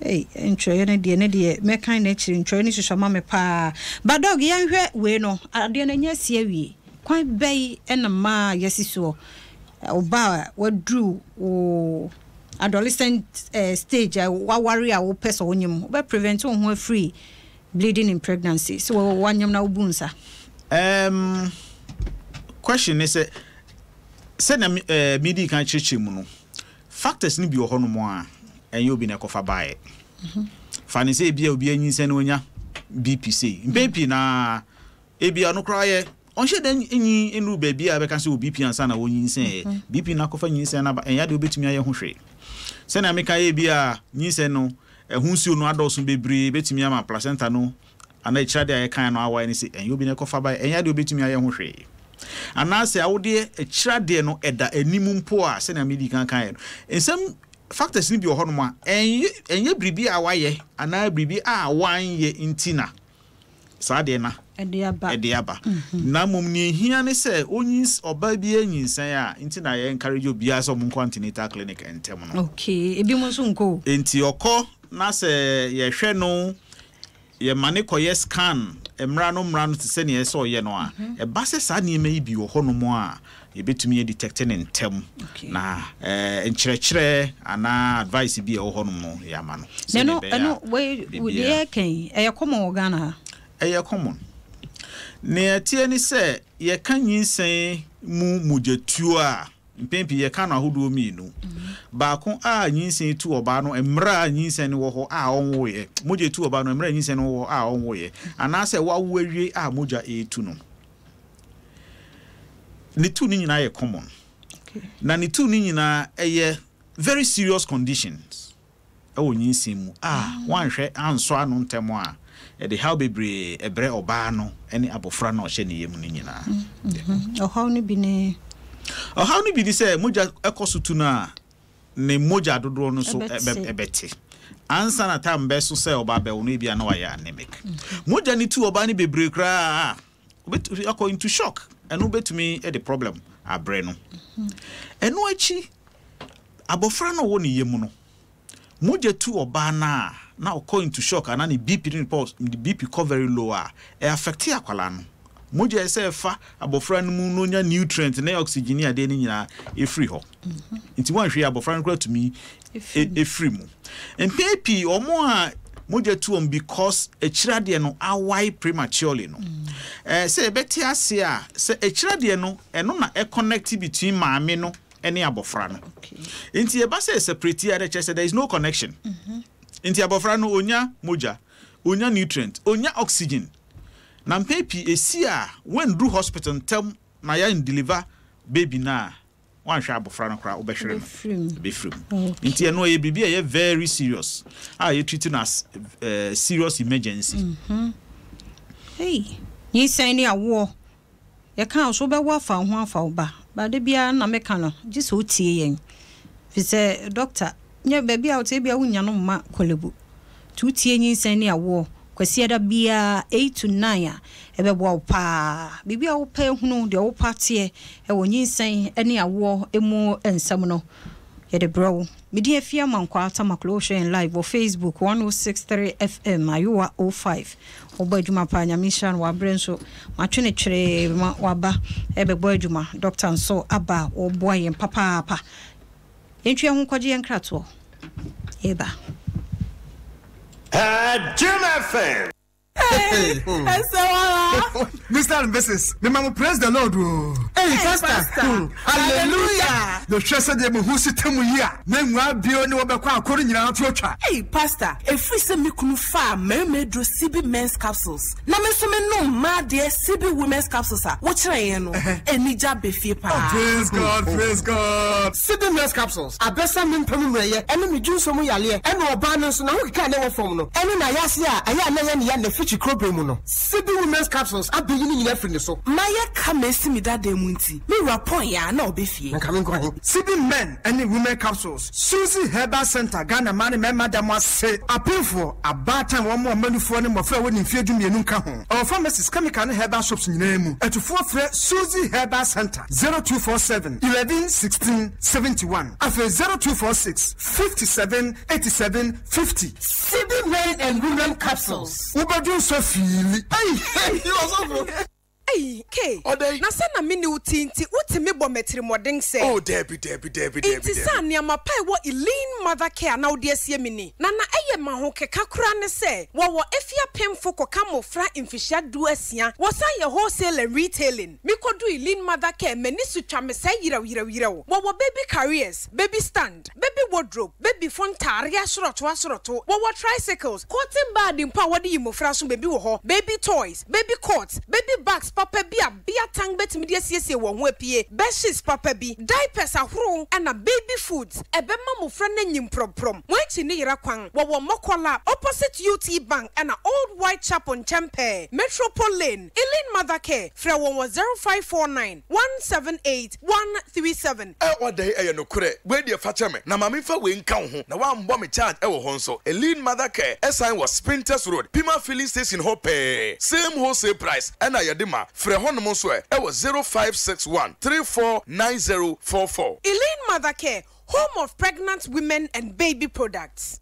Ei, ntwerɛeɛ no deɛ ne deɛ mɛkan n'akyiri, ntwerɛeɛ no susua ma me paa. But dog, yɛnhwɛ wei no, adeɛ no anya asi awie. Kwan bɛn na mmaa a yɛasi soɔ, ɔbaa a waduru wo adolescent stage a waware a wopɛ sɛ wonyem, wobɛ prevent wo ho afiri bleeding in pregnancy, sɛ wanyem na wobu nsa? Question ne sɛ, sɛnea medii kan kyerɛkyerɛ mu no, factors no bi wɔ hɔnom a ɛnyɛ obi na ɛkɔfa baeɛ. Fa ne sɛ ebia obi anyinsɛn na wanya BP sei. Mpɛn pii naa ebia ɔno koraa yɛ Ɔnhyɛ da nyi nnuru baabi a bɛka sɛ wɔ BP ansa na wɔnyinsɛn. BP no akɔfa nyinsɛn no aba, ɛnyɛ adeɛ wobɛtumi ayɛ ho hwee. Sɛnea meka yɛ bi a nyinsɛn no ɛho nsuo no adɔɔso bebree bɛtumi ama placenta no anaa akyire adeɛ a yɛkaeɛ no awae no sɛ ɛnyɛ obi na ɛkɔfa baeɛ, ɛnyɛ adeɛ wobɛtumi ayɛ ho hwee. Anaasɛ awodeɛ akyire adeɛ no ɛda anim mpo a sɛnea medi kan kaeɛ no, nsɛm factors no bi wɔ hɔnom a ɛnyɛ ɛnyɛ biribi a wayɛ anaa biribi a wanyɛ nti na saa adeɛ no ɛde aba. Na mmom nea ehia ne sɛ onyins ɔbaa bi anyinsɛn a nti na yɛ encourage obiara sɛ ɔmo nkɔ antenatal clinic ntɛm no. Okay, ebi mo nso nkɔ o. Nti ɔkɔ na sɛ yɛhwɛ no yɛma ne kɔyɛ scan mmra no mmra no te sɛ nea ɛsɛ ɔyɛ no a, ɛba sɛ saa nneɛma yi bi wɔ hɔnom a yɛbɛtumi adetect ne ntɛm na nkyerɛkyerɛ anaa advice bi a ɛwɔ hɔnom no yɛama no. Na ɛno ɛno wei deɛ yɛka yi ɛyɛ common wɔ Ghana ha? Ɛyɛ common. Nea ɛteɛ ne sɛ yɛka nyinsɛn mu mogyatuo a, mpɛn pii yɛka no ahodoɔ mmienu. Baako a nyinsɛn tu ɔbaa no mmerɛ a nyinsɛn no wɔ hɔ a ɔnwoeɛ, mogya tu ɔbaa no mmerɛ a nyinsɛn no wɔ hɔ a ɔnwoeɛ, anaasɛ wawo awie a mogya retu no. Ne tu no nyinaa yɛ common. Na ne tu no nyinaa ɛyɛ very serious conditions ɛwɔ nyinsɛn mu a wanhwɛ ansɔ ano ntɛm a ɛde haw bebree ɛbrɛ ɔbaa no ne abɔfra no a ɔhyɛ ne yam no nyinaa. Ɔhaw no bi ne? Ɔhaw no bi ne sɛ mogya ɛkɔ so tu no a ne mogya dodoɔ no so ɛbɛte. Ansa na time bɛso sɛ ɔbaa bɛwo no ebia na wayɛ anemic. Mogya no tu ɔbaa no bebree koraa a obetumi akɔ into shock. Ɛno betumi de problem abrɛ no. Ɛno akyi abɔfra no ɔwɔ ne yam no, mogya tu ɔbaa no a na ɔkɔ into shock anaa ne BP ne pulse ne BP kɔ very low a, ɛ affect akwadaa no. Mogya ɛsɛ ɛfa abɔfra no mu na onya nutrient ne oxygen ne adeɛ no nyinaa ɛfiri hɔ. Nti wanhwɛ yie abɔfra no koraa tumi ɛfiri mu. Mpɛn pii wɔn a mogya tu wɔn because akyiri adeɛ no awae prematurely no, sɛ yɛbɛte ase a, sɛ akyiri adeɛ no ɛno na ɛ connect between maame no ne abɔfra no. Nti ɛba sɛ separate a, na ɛkyerɛ sɛ there is no connection. Nti abɔfra no onya mogya, onya nutrient, onya oxygen. Na mpɛn pii esi a wanduru hospital ntɛm na yɛn deliver baby no a, wanhwɛ abɔfra no koraa wobɛhwere no, ɛbɛfiri mu. Nti ɛno ɛyɛ biribi a ɛyɛ very serious a yɛ treat no as serious emergency. Hey, nyinsɛn ne awoɔ yɛka wo so wobɛwo afa wo ho afa wo ba, but da biara na meka no gye sɛ wotie yɛn, firi sɛ doctor nyɛ baabi a wote ebia wonnya no mma Korle-Bu, nti wotie nyinsɛn ne awoɔ Kwasiada biara 8 to 9 a ɛbɛboa wo paa. Biribi a wopɛ hunu, deɛ wopɛ ateɛ wɔ nyinsɛn ne awoɔ mu nsɛm no, yɛde brɛ wo. Me din Afia Amankwaa Tamaklo, wohwɛ yɛn live wɔ Facebook 106.3 FM, Ayowa 05. Wobɔ adwuma paa, Nyame nhyira no, wabrɛ nso. Matwe no tweree ma waba ɛbɛbɔ adwuma. Doctor nso aba a ɔreboa yɛn papaapa. Yɛntwe yɛn ho nkɔgye yɛn nkratoɔ. Yɛreba. Jim FM. Hey, ɛsɛ wara. Mr. and Mrs. Mema mo praise the Lord o. Hey, pastor. Hallelujah. Mehwɛ sɛdeɛ mo ho si te mo yi a, na nwaa bio ne wɔbɛkɔ akɔre nyinaa to atwa. Hey, pastor, ɛfiri sɛ me kunu faa mmarima aduro CB Men's Capsules na me nso menom mmaa deɛ CB Women's Capsules a wokyerɛɛ yɛn no, anigye aba fie paa. Oh, praise God, praise God. CB Men's Capsules abɛsa me mpa mu mmerɛyɛ ɛne me dwonsɔ mu yareɛ ɛna ɔbaa no nso n'ahokeka a na ɛwɔ fam no ɛne n'ayaseɛ a ɛyɛ a na ɛyɛ ne ya n'afikyikuro berɛ mu no. CB Women's Capsules abɛyi ne nyinaa afiri ne so. Mayɛ kama asi me dada mu nti, me wura pɔn a na ɔbɛ fie. Na nka menkɔ he? CB Men ne Women Capsules, Suzy Herbal Centre, Ghana mmaa ne mmarima da mo ase. Apemfoɔ, abaatan, wɔn a wɔma nufoɔ ne mmɔfra a wɔnni mfeɛ dumienu nka ho. Ɛwɔ pharmacies, chemical ne herbal shops nyinaa mu. Atufoɔ frɛ Suzy Herbal Centre, 0247 11 16 71, afei 0246 57 87 50. CB Men and Women Capsules. Wobɛdwo nsɔ fiili. Ei! Ɔsɔfo! Ei, Kay, Ɔdɛn? na sɛ na me ne wo te nti wotumi bɔ me atirimɔden sɛ. Oh, daabi, daabi, daabi, daabi, Enti sɛ daabi. nneɛma pa a ɛwɔ Eileen. Mother Care na wode asie me ni? Na na ɛyɛ me ahokeka koraa ne sɛ wɔwɔ afie apemfo kɔka mmofra mfirihyia du-asia. Wɔsan yɛ wholesale and retailing. Mikoduu Eileen Mother Care m'ani so twa me sɛɛ yerɛw yerɛw yerɛw. Wɔwɔ baby carriers, baby stand, baby wardrobe, babyfo ntaare asorɔtow asorɔtow, wɔwɔ tricycles, cotton bud mpo a wɔde yi mmofra so baabi wɔ hɔ, baby toys, baby cots, baby bags papa bi a beatan betumi de asiesie wɔn ho apue, bedsheets papa bi, diapers ahorow ɛna baby foods. Ɛbɛma mmofra no anyin prɔmprɔm. Wɔn akyi ne yera kwan. Wɔwɔ Mɔkɔla, opposite UT Bank ɛna Old White Chapel nkyɛn pɛɛ, Metropole Lane, Eileen Mother Care. Frɛ wɔn wɔ 0549 178 137. Ɛ ɔdɛn ɛyɛ nokorɛ wei deɛ fakyɛ me na ma menfa wei nka wo ho na woanbɔ me charge ɛwɔ hɔ nso Eileen Mother Care ɛsan wɔ Spintex Road Pima filling station hɔ pɛɛ same wholesale price ɛna yɛde ma frɛ hɔ nom nso ɛ ɛwɔ 0561 349044. Eileen Mother Care, home of pregnant women and baby products.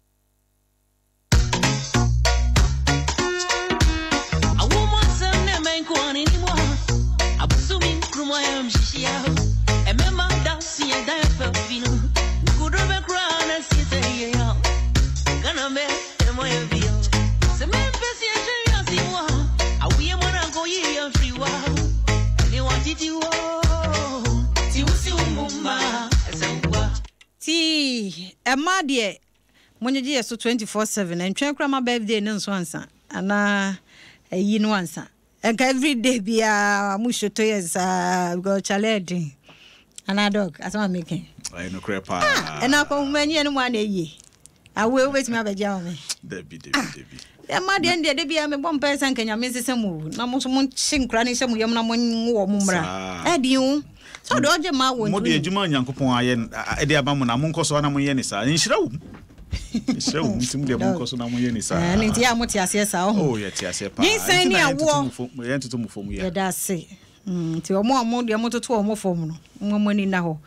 Tii ɛmaa deɛ Monyegye yɛ so 24/7 ɛntwɛn koraa ma birthday no nso ansa anaa ayi no ansa nka everyday biara mo shoto yɛn saa because chale ɛden anaa dog asɛm a meka yi. Ɛyɛ nokorɛ paa. Ah ɛna akɔnhoma ani ɛne mo ana ɛyie awoe wobɛtumi abɛgye ama me. Dabi dabi ah, dabi. Ɛma deɛ deɛ de biara mebɔ mpaeɛ sɛ nka nyame nsesa mu o na mo nso monkye nkora no nhyɛ mo yam na monwo wɔ mo mmra ɛden o. Sɛ ɔde ɔgye mmaa wɔ Mo deɛ adwuma a Onyankopɔn ayɛ de ama mo na monkɔ so na monyɛ ne saa. Nhyira wɔ mu. Nhyira wɔ mu nti mo deɛ monkɔ so na monyɛ ne saa. Ɛno nti yɛ a mote aseɛ saa ɔho. Oh yɛte aseɛ paa. Nyinsɛn ne awoɔ. Yɛntoto mo fam yɛ. Yɛda ase. Nti ɔmo a mo deɛ mototo ɔmo fam no, mo mo ani nna hɔ.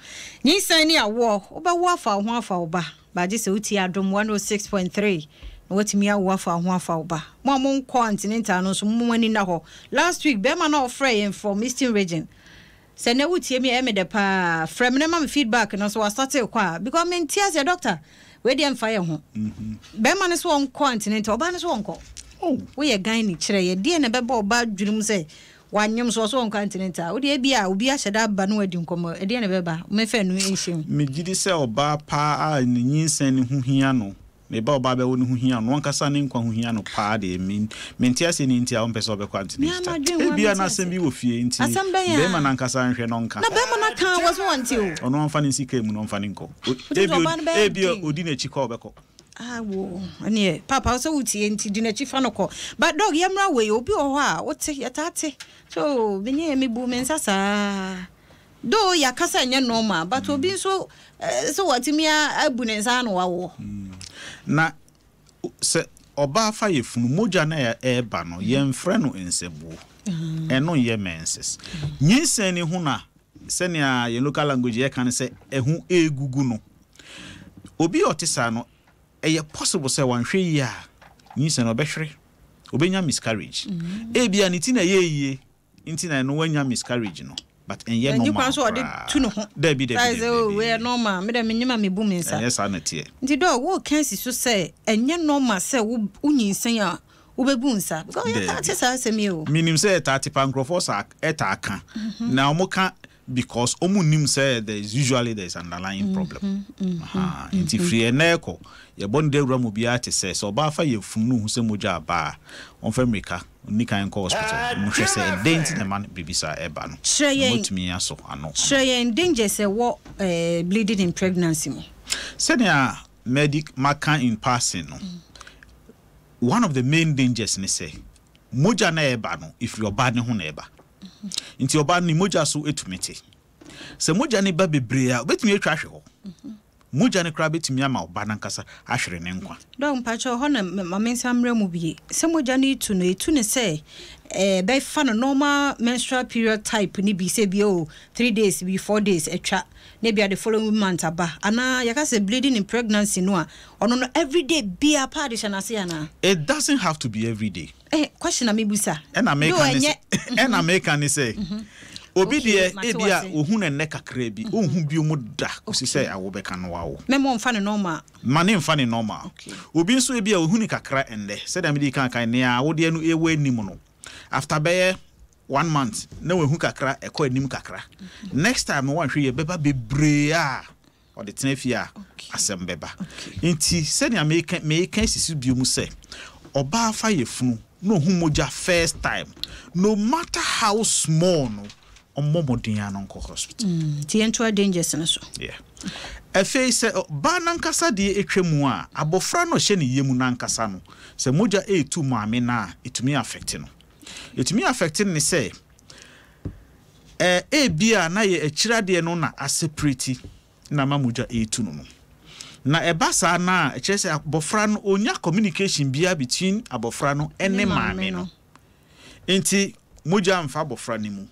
Nyinsɛn ne awoɔ, wobɛwo afa wo ho afa wo ba. But gye sɛ wotie Adom 106.3 na woatumi awo afa wo ho afa wo ba. Mo a monkɔ antenatal no nso, mo mo ani nna hɔ. Last week, bɛrima no a ɔfrɛɛ yɛn from Eastern Region, Sɛ nɛ wo tie me a ɛyɛ me dɛ paa frɛ me na ma me feedback no so wa starte kɔ a because me nte aseɛ doctor wei deɛ nfa yɛ ho bɛrima no so ɔnkɔ antenatal ɔbaa no so ɔnkɔ wo yɛ gyne kyerɛ yɛ deɛ na ɛbɛbɔ ɔbaa dwene mu sɛ wanyem so ɔso ɔnkɔ antenatal wo deɛ ebi a obi ahyɛ da aba no wadi nkɔmɔ ɛdeɛ na ɛbɛba mɛfɛ no nhyɛ mu. Me gyidi sɛ ɔbaa paa a ne nyinsɛn no ho hia no Ne ba a ɔba abɛwo no ho hia no, ɔno ankasa ne nkwa ho hia no paa deɛ, me, mente aseɛ nea nti a ɔmpɛ sɛ ɔbɛkɔ antenatal. Ebia na asɛm bi wɔ fie nti, barima no ankasa nhwɛ na ɔnka. Na barima no aka a, wɔse wɔnte o. Ɔno ɔmfa no nsi kaa mu na ɔmfa no nkɔ. Ebia, ebia ɔdi n'akyi kɔ a ɔbɛkɔ. Awo, ɛneɛ, papa wo sɛ wotie nti di n'akyi fa no kɔ. But dog, yɛmmra wei, obi wɔ hɔ a, wote, yɛtaa te, so menyɛ, mebu me nsa saa. Though yɛaka sɛ ɛnyɛ normal but obi nso sɛ watumi abu ne nsa ano awoɔ. Na sɛ ɔbaa fa yafunu, mogya no a ɛreba no, yɛmfrɛ no nsabuo. Ɛno nyɛ menses. Nyinsɛn no ho na sɛnea yɛn local language yɛka no sɛ ɛho regugu no. Obi a ɔte saa no, ɛyɛ possible sɛ wanhwɛ yie a, nyinsɛn no ɔbɛhwere. Ɔbɛnya miscarriage. Ebia ne ti na ɛyɛɛ yie. Nti na ɛno wanya miscarriage no but ɛnyɛ Ɛnni normal kwan sɛ ɔde koraa. tu ne ho. Dabi dabi Saa dabi sɛ oh dabi. wei yɛ normal me dɛ menyim a mebu me nsa. Ɛnyɛ saa na ɛteɛ. Nti dɔg woka asi so sɛ ɛnyɛ normal sɛ wo wonyinsɛn a wobɛbu nsa because yɛtaa Dabi. te saa asɛm yi o. Menim sɛ ɛtaa te paa nkurɔfoɔ saa ɛtaa ka na wɔka because wɔn nnim sɛ there is usually there is underlying problem. Ahaa nti firi ɛnnɛ rekɔ yɛbɔ no dawura ma obiara te sɛ sɛ ɔbaa fa yafunu na ohu sɛ mogya aba a ɔmfa mmirika Onni kan nkɔ hospital na wɔhwɛ sɛ ɛdɛn nti na ɛma biribi saa ɛba no, Kyerɛ na yɛn wɔatumi asɔ ano. Kyerɛ yɛn dangers a ɛwɔ eh, bleeding in pregnancy mu. Sɛnea madi maka in passing no, one of the main dangers ne sɛ, mogya no a ɛreba no, ɛfiri ɔbaa no ho na ɛba. Nti ɔbaa no ne mogya so tumi te. Sɛ mogya no ba bebree a, obetumi atwa ahwe hɔ. Mogya no koraa betumi ama ɔba no ankasa ahwere ne nkwa. Dɔk, mpakyɛw, hɔ na ma me nsa mmra mu bie. Sɛ mogya no retu no, etu no sɛ ɛbɛfa no normal menstrual period type no bi, sɛ ebia oh, 3 days bi, 4 days atwa, na ebia the following month aba. Anaa yɛka sɛ bleeding in pregnancy no a, ɔno no everyday biara pad hyɛ n'ase anaa? It doesn't have to be everyday. Eh, question na mebisa. Ɛna Though meka ne ɛnyɛ. sɛ, ɛna meka ne sɛ, Obi Okay, deɛ mate ebi wo a ase. ohu no nnɛ kakra bi, ɔnhu bio mu da kɔsi sɛ awo bɛka no wawo. Mɛma ɔmfa no normal. Ma no mfa no normal. Okay. Obi nso ebi a ohu no kakra nnɛ, sɛdeɛ mede kan kan, nea awodeɛ no ɛwɔ anim no, after bɛyɛ one month na wahu kakra, ɛkɔ anim kakra. Next time no wanhwɛ yie ɛbɛba bebree a ɔde tena fie a asɛm bɛba. Nti sɛnea meka meka asi so bio mu sɛ, ɔbaa fa yafunu na ɔhu mogya first time, no matter how small no, ɔmmɔ mmɔden ara na ɔnkɔ hospital. Nti yɛntoa dangers no so. Yeah. Afei sɛ ɔbaa no ankasa deɛ atwa mu a, abɔfra no a ɔhyɛ ne yam no ankasa no, sɛ mogya retu maame no a, ɛtumi affect no. Ɛtumi affect no ne sɛ, Ɛ, ebia na yɛ akyiri adeɛ no na asepreti na ama mogya retu no no. Na ɛba saa no a, ɛkyerɛ sɛ abɔfra no, ɔnnya communication biara between abɔfra no ne maame no. Nti mogya mfa abɔfra no mu,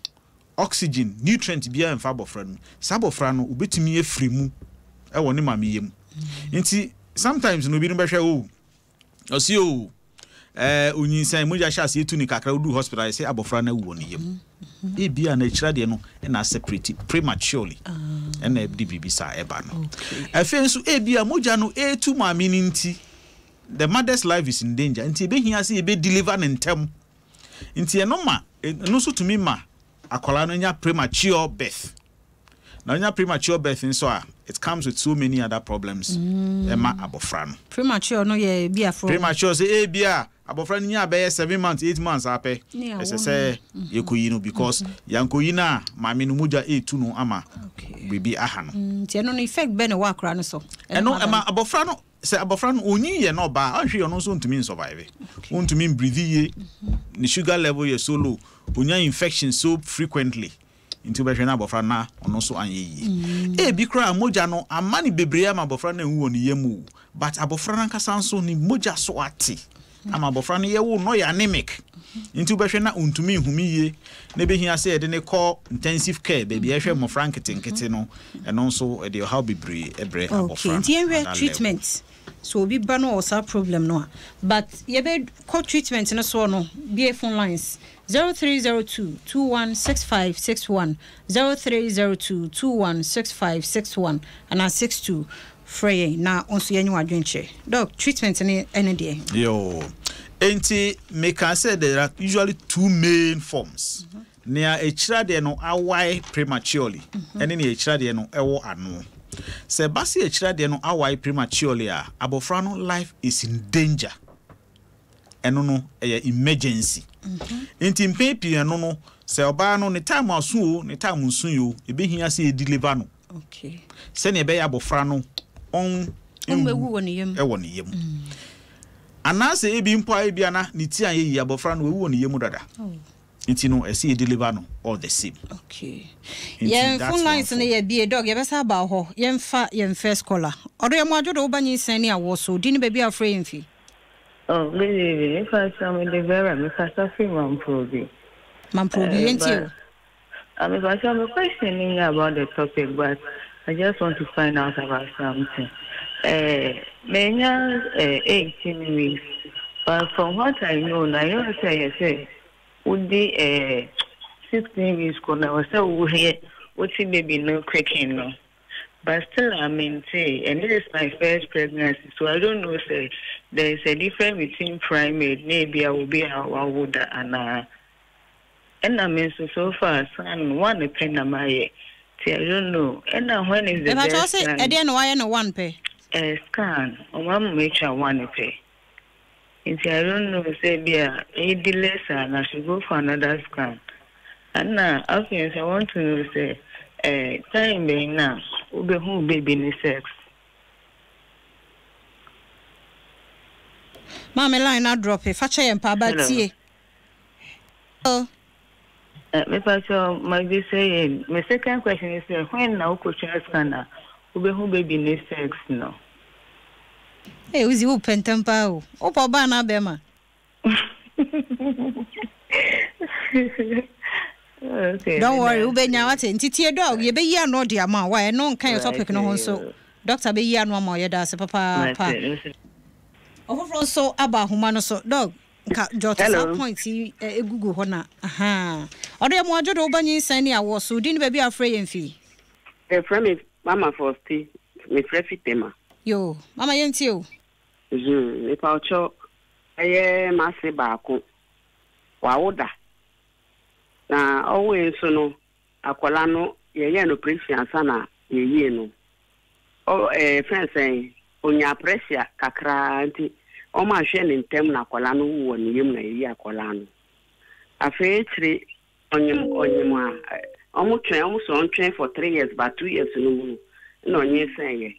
oxygen, nutrient biara mfa abɔfra no mu. Saa abɔfra no, ɔbɛtumi afiri mu wɔ ne maame yam. Nti sometimes no, obinom bɛhwɛ, oh, Ɔse oo ɛɛ onyinsɛn mogya hyɛ aseɛ tu ne kakra woduru hospital ayɛ sɛ abɔfra no awu wɔ ne yam. Ebia na akyira deɛ no na aseparate prematurely ɛna ɛde biribi saa ɛba no. Afei nso ebia mogya no ɛretu maame no nti the mother's life is in danger nti ebehia sɛ yɛbɛ deliver no ntɛm. Nti ɛno ma ɛno nso tumi ma akwadaa no nya premature birth. Na onya premature birth nso a, it comes with so many other problems ɛma abɔfra no. Premature no yɛ ebi a from. Premature sɛ ebi a abɔfra no nya bɛyɛ 7 months, 8 months apɛ, ɛsɛ sɛ yɛkɔyi no because yɛankɔyi no a, maame no mogya ɛretu no ama biribi aha no. Nti ɛno no effect bɛn na ɛwɔ akora no so? Ɛno ɛma abɔfra no, sɛ abɔfra no ɔnyin yɛ na ɔbaa a, ɔnhwɛ yie ɔno nso ntumi nsurvive, ɔntumi mbreathe yie, ne sugar level yɛ so low, ɔnya infection so frequently. Nti wobɛhwɛ na abɔfra no na ɔno nso anyɛ yie. Ebi koraa mogya no ama no bebree ama abɔfra no anwu wɔ ne yam o, but abɔfra no ankasa nso ne mogya so ate ama abɔfra no yɛwo no ɔyɛ anemic. Nti wobɛhwɛ na ɔntumi nhome yie na ɛbɛhia sɛ yɛde no kɔ intensive care baabi a yɛhwɛ mmɔfra nketenkete no, ɛno nso ɛde ɔhaw bebree brɛ Okay, abɔfra no nti at yɛnhwɛ that level. treatment. Sɛ obi ba na ɔwɔ saa problem no a, but yɛbɛ kɔ treatment no soɔ no, bue phone lines, 0302 216561, 0302 216561 anaa 62, frɛ yɛn na wo nso yɛnye w'adwenkyerɛ. Doc, treatment no ɛne deɛn? Yoo, enti mekaa sɛ there are usually two main forms. Nea ɛkyiri adeɛ no awae prematurely ɛne nea ɛkyiri adeɛ no ɛwɔ ano. Sɛ ɛba sɛ ɛkyiri adeɛ no awae prematurely a, abɔfra no life is in danger. Ɛno no ɛyɛ emergency. Nti mpɛn pii ɛno no, sɛ ɔbaa no ne time aso o, ne time nsoe o, ɛbɛhia sɛ yɛ deliver no. Sɛnea ɛbɛyɛ abɔfra no ɔnwu wɔ ne yam. Wɔ ne yam. Anaasɛ ebi mpo a ebia na ne ti anyɛ yie, abɔfra no wawu wɔ ne yam dada. Nti no ɛsɛ yɛ deliver no all the same. Okay. Nti Yɛn that's phone one lines no form. yɛ bie dɔg yɛbɛsa aba wo hɔ. Yɛmfa yɛn first caller. Ɔdɔ yɛ mo adwo do woba nyinsɛn ne awoɔ so. Din ne baabi a wofrɛ yɛn fi. Oh, good evening. Me pa me de Vera, me kasa firi Mamprobi. Mamprobi, Eh, yɛntie but o. Me pa my question is about the topic, but I just want to find out about something. Menya 18 weeks, but from what I know, now you say you say wodi 16 weeks kɔ na ɔsɛ woyɛ wote baby no quicken no. But still I maintain, and this is my first pregnancy, so I don't know say there is a difference between primate na ebi a obi a wawo da anaa. Ɛna me nso so far scan no one pɛ na mayɛ nti I don't know. Ɛna when is the Mepakyɛ wo best se time? ɛdeɛn na wayɛ no one pɛ? Eh, scan, ɔmo ama matwa one pɛ. Nti I don't know sɛ bi a ɛyɛ delay saa no I should go for another scan. Ɛna afei nso I want to know sɛ eh, time bɛn na wobɛhu wo baby ne sex? Maame line no adrɔpe, fa kyɛ yɛn paa, but Hello. tie. Hello. Mepakyɛw mabisa yɛ me second question ne sɛ when na wokotwa scan a wobɛhu baby ne sex no. Hey, Uzi, wo pɛ ntɛm paa o. Wopɛ ɔbaa anaa bɛrima? Okay, Don't worry, meda wobɛnya ase. wate. Nti tie dɔg, yɛbɛyi ano de ama wo. Why? Ɛno nka yɛ Right, topic no ho nso. Doctor bɛyi ano ama wo. Yɛda ase papaapa. Mate. Ɔfoforɔ nso aba ahoma no so. Dɔg. Nka jɔto saa point yi egugu hɔ na ahaa. Ɔdɔ yɛ mo adwo de woba nyinsɛn ne awoɔ so. Wodin ne baabi a wofrɛ yɛn fi? Yɛfrɛ me Mama Fosti, mefrɛ fi Tema. Yoo, Mama yɛntie o. Hmm, mepawokyɛw, ɛyɛ m'ase baako, wawo da, na ɔwoe nso no, akwadaa no yɛyɛɛ no operation ansa na yɛyie no. Ɔ ɛɛ yɛfrɛ no sɛn, ɔnyaa pressure kakraa nti wɔanhwɛ no ntɛm na akwadaa no wu wɔ ne yam na yɛyi akwadaa no. Afei akyire ɔnyem ɔnyem a wɔtwɛn wɔn sɛ ɔntwɛn for 3 years, but 2 years no mu no na ɔnyinsɛneeɛ.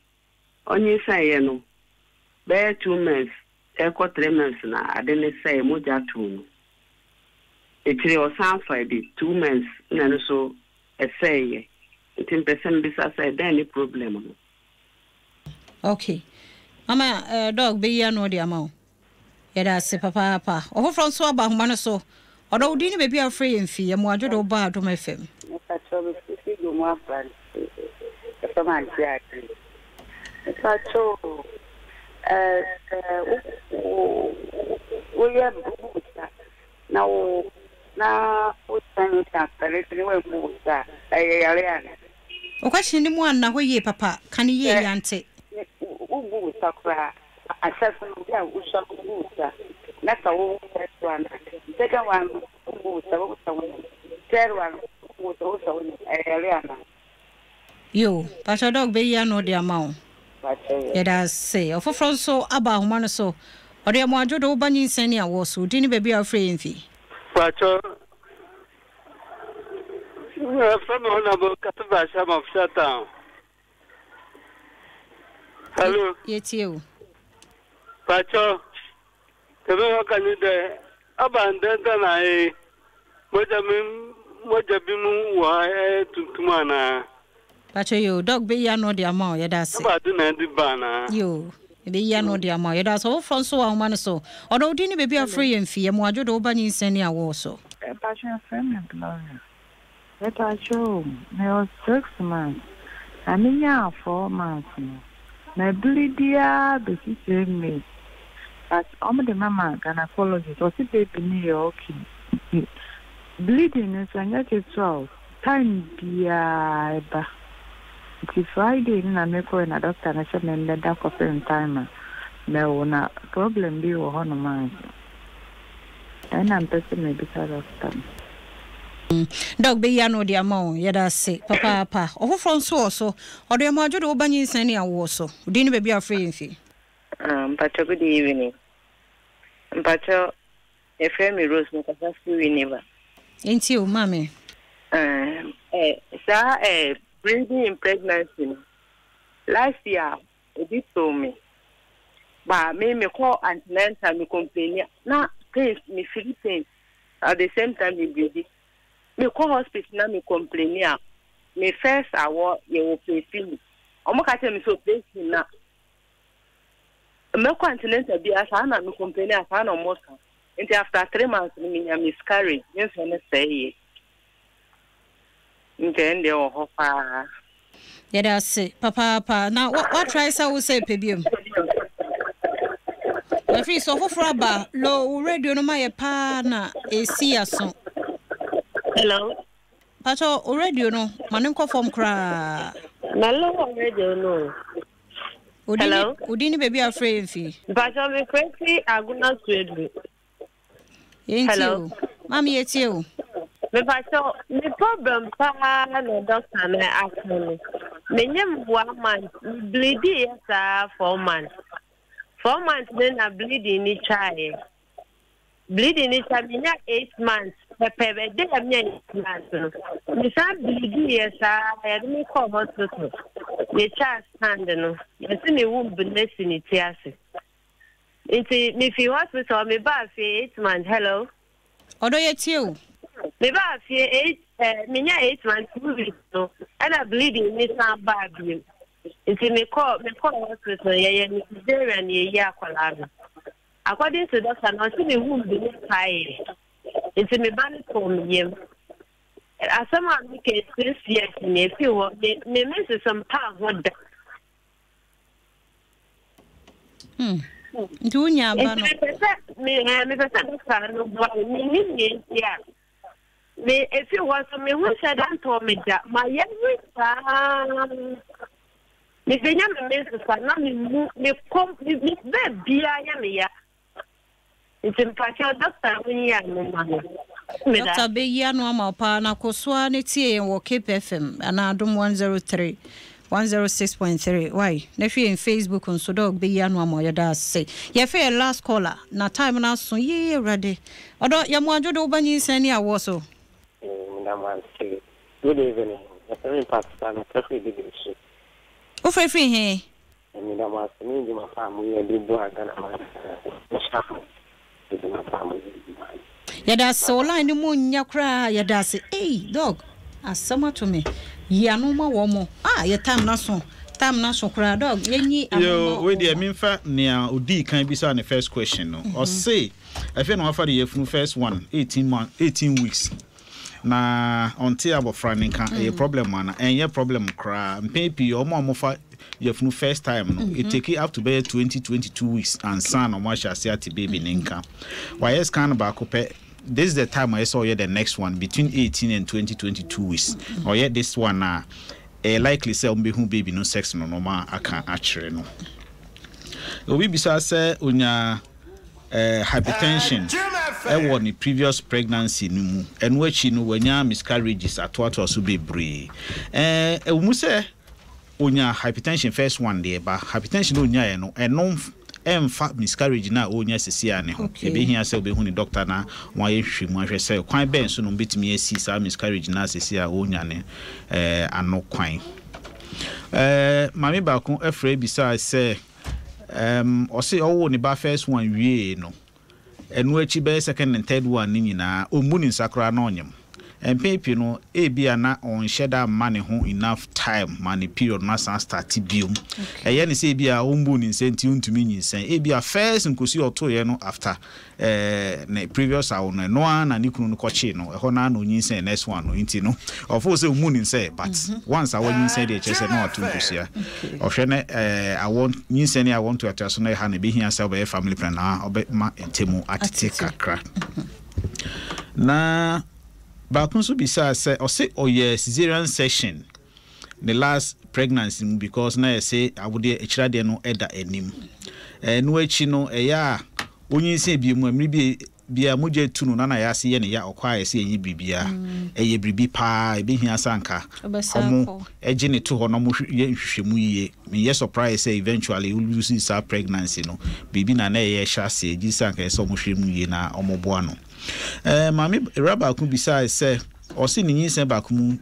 Ɔnyinsɛneeɛ no bɛyɛ 2 months ɛrekɔ 3 months na ade no sɛe, mogya too no. Akyire ɔsan faa bi 2 months na ɛno nso ɛsɛeɛ. Nti mpɛ sɛ mebisa sɛ dɛn ne problem no? Okay. Mama dog bɛyi ano de ama wo. Yɛda ase papaapa. Ɔfoforɔ nso aba ahoma no so. Ɔdɔ, wo din ne baabi a wofrɛ yɛn fi. Yɛ mmoadwo de woba Adom FM. Mepakyɛw, mefi Gomu Abrante, yɛfrɛ me Auntie Ade. Mepakyɛw o, ɛɛ sɛ wo wo woyɛ wobu wo nsa na wo na wosan mu san asɔre ne woammu wo nsa a, ɛyɛ yare ana? Wo question no mu anna hɔ yie papa, ka no yie Sɛ yɛante. wommu wo nsa koraa a, ahyɛse no bi a wosua no wombu wo nsa na sɛ wowo first one a, second one no wombu wo nsa, wohu sɛ wonyem, third one wombu wo nsa, wohu sɛ wonyem, ɛyɛ yare ana? Yoo, pakyɛ dɔg bɛyi ano de ama wo. Yɛda ase. Ɔfoforɔ nso aba ahoma no so. Ɔde Amoadwo de wo ba nyinsɛn ne awoɔ so. Wo din ne baabi a wofrɛ yɛn fi. Pakyɛ, yɛfrɛ me Honourable Katiba Sham of Shattown. Hello. Yɛtie o. Pakyɛ, dɛm wɔka ne dɛ, aba ndɛndɛn na ee, mogya mi mogya bi mu wɔ ha ɛyɛ tuntum anaa? Pakyɛ yoo, dɔk bɛyi ano de ama wo, yɛda ase. Aba ade na ɛde ba anaa? Yoo, ɛbɛyi ano de ama wo, yɛda ase. Ɔfoforɔ nso wɔ ahoma no so. Ɔdɔ, wo din ne baabi a wofrɛ yɛn fi. Yɛ mmoadwo de wo ba nyinsɛn ne awoɔ so. Mpakyɛ yɛfrɛ me Gloria. Mepakyɛ o, mewɔ 6 months na menyaa 4 months no, mableedi ara besi sɛ May, but ɔmo de mama gynecologist, ɔse baby no yɛ okay, nti bleeding no nso ɛnyɛ ketewa o, time biara ɛba. Nti Friday no na mekɔe na doctor no sɛ memmɛda kɔpem time a mɛwo, na problem bi wɔ hɔnom ansa. Ɛna mpɛ sɛ mebisa doctor no. Dɔk bɛyi ano de ama wo. Yɛda ase papaapa. Ɔfoforɔ nso wɔ so. Ɔde Amoadwo de wo ba nyinsɛn ne awoɔ so. Wo din ne baabi a wofrɛ yɛn fi. Ah, mpakyɛ good evening. Mpakyɛ yɛfrɛ me Rose, mekasa firi Winneba. Nti o, maame. Eh, eh, saa eh, bleeding in pregnancy no, last year obi too me. Ba me mekɔ antenatal me complain na pains, me feel pains. At the same time me bleed. Mekɔ hospital na me complain a, me first awɔ yɛ operation me. Ɔmo ka kyerɛ me sɛ operation na mɛkɔ antenatal biara saa na me complain a saa na ɔmo ka. Nti after 3 months no menya miscarriage, me nso no sɛe yɛ. Nti ɛno deɛ wɔ hɔ paa. Yɛda ase papaapa. Na wa try sɛ wo sɛ pɛ biom. Ɛfiri sɛ ɔfoforɔ aba lo wo radio no ma yɛ paa na ɛsi aso. Hello. Pakyɛ wo radio no ma ne nkɔ fam koraa. Na lower radio no. Hello. Wo din ne baabi a wofrɛ yɛn fi. Mpakyɛ mefrɛ fi Agona Suaduru. Yɛntie o. Maame, yɛtie o. Mepakyɛ, me problem paa na doctor no aka no. Menyem one month, me bleedi yɛ saa 4 months. 4 months ne na bleeding ni twaeɛ. Bleeding ni twa, menya 8 months pɛpɛ bɛde a menya 8 months no. Mesan bleedi yɛ saa, yɛde me kɔɔ hospital. Yɛtwaa scan no, yɛse me womb no asi ne ti ase. Nti mefi hospital mebaa fie 8 months. Hello. Ɔdɔ, yɛtie o. Mebaa fie eight menya 8 months 2 weeks no ɛna bleeding ni san baa bio. Nti mekɔɔ hospital, yɛyɛ me cesarean, yɛyi akwadaa no. According to doctor no, ɔse me womb no paeɛ. Nti me ba no tɔɔ me yam. Asɛm a meka 6 years ni efi hɔ me menses mpaa ho da. Nti wonya aba no. Nti mepɛ sɛ me ɛɛ mepɛ sɛ dɔkta no boa me. Mennim nea nti a. Me efi hɔ nso me ho nhyɛ da ntɔɔ me da. Mayɛ we saa. Mebenya me menses a na me mu me kɔm me me baabiara yɛ me ya. Nti mpakyɛw dɔkta monyi ano ma me. Meda Dɔkta bɛyi ano ama wo paa na kɔ so ara na tie yɛn wɔ Cape FM anaa Adom 103, 106.3 wai na hwɛ yɛn Facebook nso dɔk bɛyi ano ama wo yɛda ase. Yɛfɛ yɛn last caller na time no aso yee awurade ɔdɔ yɛ mo adwo de wo ba nyinsɛn ne awoɔ so. Meda mo ase. Good evening. Yɛfrɛ me Pastor mefrɛ firi Bibisu. Wofrɛ firi he? Meda mo ase ne adwuma pa a moyɛ de boa Ghana man nyinaa. Nyame nhyira mo adwuma pa a moyɛ de boa yɛn. Yɛda ase wo line no mu nyɛ koraa yɛda ase ei dog asɛm ato me yi ano ma wɔn mo ah yɛ time no aso time no aso koraa dog yɛnyi ano ma Yoo wei wɔn deɛ mo. memfa nea odii kan bisaa ne first question no ɔse afei na wafa ne yafunu first one 18 month 18 weeks Na ɔnte abɔfra no nka, ɛyɛ problem ana? Ɛnyɛ problem koraa. Mpɛn pii wɔn a wɔfa yafunu first time no, it take up to bɛyɛ 20, 22 weeks ansa na wɔahyɛ ase ate baby no nka. Wayɛ scan baako pɛ, this is the time a ɛsɛ sɛ ɔyɛ the next one between 18 and 20, 22 weeks. Ɔyɛ this one a, ɛyɛ likely sɛ wɔbɛhu baby no sex no na wɔaka akyerɛ no. Obi bisa sɛ onya hypertension wɔ ne previous pregnancy no mu, ɛno akyi no wanya miscarriages atoatoa so bebree. Ɛwɔ mu sɛ onya hypertension first one deɛ, ba hypertension a onyaeɛ no, ɛno ɛmfa miscarriage no a ɔrenya seesei ara no ho. Ɛbɛhia sɛ ɔbɛhu ne doctor na wɔayɛ nhwehwɛmu ahwɛ sɛ kwan bɛn so na wɔbɛtumi asi saa miscarriage no a seesei a ɔrenya no ano kwan. Maame baako frɛ bisaa sɛ, Erm ɔse ɔwoo ne ba first one wiee no, ɛno akyi bɛyɛ second and third one no nyinaa ɔmmu ne nsa koraa na ɔnyem. Mpɛn pii no ebia na ɔnhyɛ da mma ne ho enough time ma ne period no asan astarte biom. Ɛyɛ no sɛ ebia ɔmmuu ne nsa nti ɔntumi nyinsɛn. Ebia first nkosua a ɔtoeɛ no after eh, ne previous awo no, ɛno ara na ne kunu no kɔkyee no, ɛhɔ no ara na ɔnyinsɛn next one no, nti no ɔfoo sɛ ɔmmu ne nsɛ, but once a wanyinsɛn deɛ kyerɛ sɛ na wato nkosua. Ɔhwɛ ne eh, awɔ, nyinsɛn ne awɔ ntoatoaso no ɛha no, ɛbɛhia sɛ ɔbɛyɛ family plan na ɔbɛma ntɛmu atete kakra. Na baako nso bisaa sɛ, ɔse ɔyɛ cesarean section ne last pregnancy mu because na yɛse awodeɛ akyiri adeɛ no da anim. Ɛno akyi no ɛyɛ a ɔnyinsɛn bio mu a mmere bi biara mogya tu no na na yɛase yɛ ne ya ɔkɔ a yɛse ɛnyɛ biribiara. Ɛyɛ biribi paa ɛbɛhia sɛ anka ɔmo gye ne to hɔ na ɔmo yɛ nhwehwɛmu yie. Menyɛ surprise sɛ eventually wo lose saa pregnancy no biribi na na ɛyɛ hyɛ aseɛ gye sɛ anka ɛsɛ sɛ ɔmo hwɛ mu yie na ɔmo boa no. Maame awura baako bisae sɛ ɔse ne nyinsɛn baako mu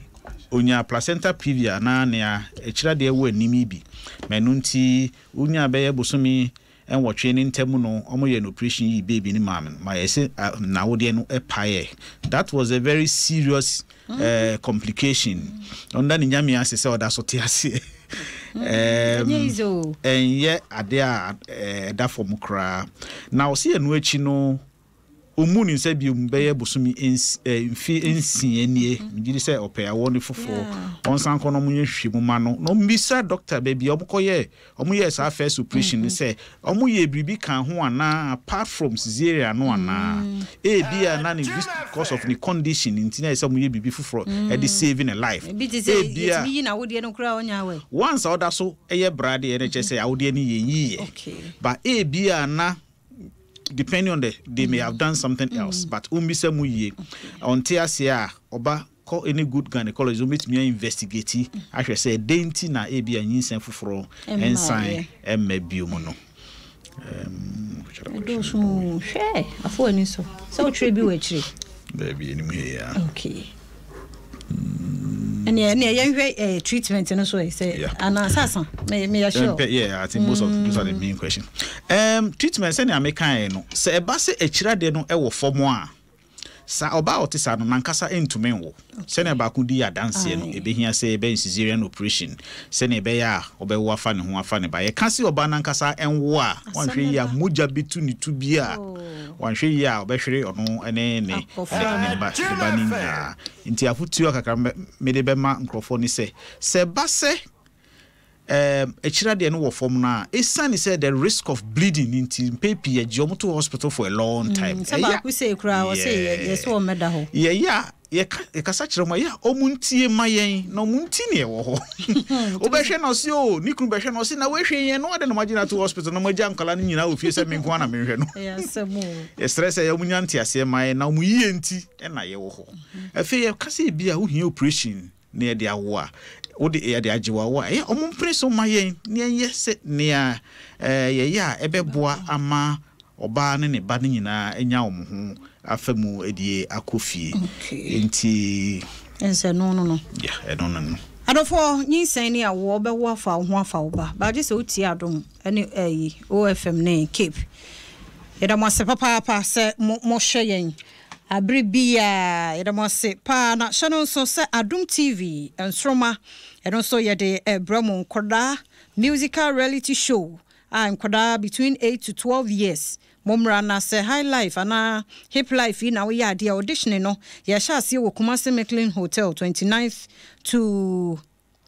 Onyaa placenta previa anaa nea akyiradeɛ wɔ anim yi bi, ma ɛno nti onyaa bɛyɛ bosome nwɔtwe ne ntam no wɔyɛɛ no operation yii baby no maa no ma yɛse n'awodeɛ no paeɛ. That was a very serious complication. Ɔnda ne Nyame ase sɛ ɔda so te aseɛ. Ɛnyɛ adeɛ a ɛda fam koraa. Na ɔse ɛno akyi no Ɔmmuu ne nsa bio bɛyɛ bosome mfe nsia nie. Megye di sɛ ɔpɛ awɔ no foforɔ. Ɔnsan nkɔ na wɔnyɛ nhwehwɛmu mma no. Na ɔmmisa dɔkta baabi a wɔkɔyɛɛ wɔyɛɛ saa first operation no sɛ wɔyɛɛ biribi kaa ho anaa apart from cesarean no anaa. Ebia na ne because of ne condition nti na ɛsɛ sɛ wɔyɛ biribi foforɔ de save ne life. Ebi te sɛ Ebia yɛtumi yi n'awodeɛ no koraa a ɔnya awɛ. once a ɔda so yɛ bra deɛ na ɛkyerɛ sɛ awodeɛ no yɛ yiye. But ebia na depending on the they may have done something else but wommisa mu yie ɔnte aseɛ a ɔba kɔ any good gynecologist wɔbɛtumi a investigate ahwɛ sɛ ɛdɛn nti na ebi a nyinsɛn foforɔ nsan mma bio mu no. Ɛdɔɔso hwɛ afo ani so sɛ wotwerɛ bi wɔ akyire. Baabi anim hɛ ya. Okay. Ɛnneɛ ɛnneɛ yɛnhwɛ eh, treatment no so ɛ sɛ anaa sasa me meyɛ sure. Mpɛ yeah I think most of those are the main question. Um, treatment sɛnea mekaeɛ no sɛ ɛba sɛ akyiradeɛ no wɔ fam a saa ɔbaa a ɔte saa no nankasa ntumi nwo sɛnea baako di adanseɛ no ɛbɛhia sɛ yɛbɛyɛ cesarean operation sɛnea ɛbɛyɛ a ɔbɛwo afa ne ho afa ne ba yɛka sɛ ɔbaa nankasa nwo a wanhwɛ yie a mogya bɛtu ne to bi a Wanhwɛ yie a ɔbɛhwere ɔno ne ne ne ba ne ba no nyinaa. Nti afotuo a kakra mede bɛma nkurɔfoɔ ne sɛ, sɛ ɛba sɛ Ɛɛm, akyiri adeɛ no wɔ fam no a, ɛsiane sɛ the risk of bleeding no nti, mpɛn pii yɛgye wɔn to hospital for a long time. Sɛ baako sei koraa, wɔse yɛ, yɛse wɔn mmɛda hɔ. Yɛyɛ a, yɛka, yɛkasa kyerɛ wɔn a, ɛyɛ a wɔn ntie mma yɛn, na wɔn nti na yɛwɔ hɔ. Wobɛhwɛ na ɔse o, ne kunu bɛhwɛ na ɔse, na woahwɛ yɛn no, adɛn na moagye no ato hospital na moagya nkwadaa no nyinaa wɔ fie sɛ me nko ara na menhwɛ no. Ɛyɛ asɛm o. Yɛsrɛ sɛ wɔn nya nteaseɛ mma yɛn, na wɔn yie nti na yɛwɔ hɔ. Afei yɛka sɛ ebia wohia operation na yɛde awo a, wode yɛde agye wo awo a, ɛyɛ wɔn mpene so ma yɛn na yɛnyɛ sɛ nea yɛyɛ a ɛbɛboa ama ɔbaa ne ne ba no nyinaa anya wɔn ho afa mu de akɔ fie. Nti. Ɛnsɛ ɛno no no. Yeah, ɛno no no. Adɔfoɔ, nyinsɛn ne awoɔ, wobɛwo afa wo ho afa wo ba, but gye sɛ wotie Adom ne ɛyi OFM ne Cape. Yɛda mo ase papaapa sɛ mo mohwɛ yɛn. Bere biara yɛda mo ase paa na hyɛ no nso sɛ Adom TV nsoroma ɛno nso yɛde rebrɛ mo nkɔdaa musical reality show a nkɔdaa between 8 to 12 years mo mmra na sɛ high life anaa hip life yi na woyɛ adeɛ a auditioning no yɛhyɛ aseɛ wɔ Kumasi Micklin Hotel 29th to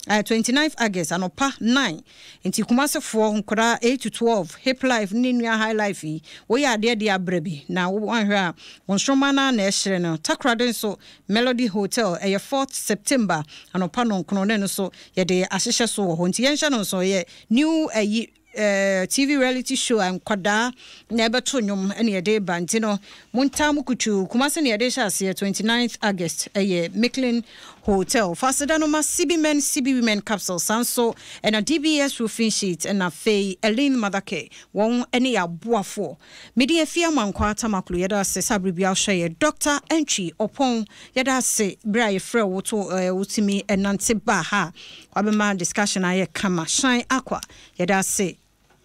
29th August anɔpa 9 nti Kumasi foɔ nkwadaa 8 to 12 hip life ne nua high life yi woyɛ adeɛ deɛ abrɛ bi na woanhwɛ a wo nsoroma no ara na ɛhyerɛ no. Takoradi nso Melody Hotel ɛyɛ 4th September anɔpa nɔnkono ne no nso yɛde ahyehyɛ so wɔ hɔ nti yɛnhyɛ no nso ɛyɛ new ayi TV reality show a nkwadaa na ɛbɛto nnwom na yɛde reba nti no montaa mo kutuu. Kumasi na yɛde rehyɛ aseɛ 29th August ɛyɛ Micklin Hotel. Fa aseda no ma Sibi Men Sibi Women Capsule saa nso ɛna DBS Roofing Sheet ɛna afei Elin Mother Care wɔn ɛne yɛ aboafoɔ. Mede Afie Amankwaa Tamaklo yɛda ase sɛ abere biara wohwɛ yɛ. Doctor Antwi Ɔpɔn yɛda ase berɛ a yɛfrɛ wo to wotumi nante baa ha a wabɛma discussion ayɛ kama. Shine Aqua Yɛda ase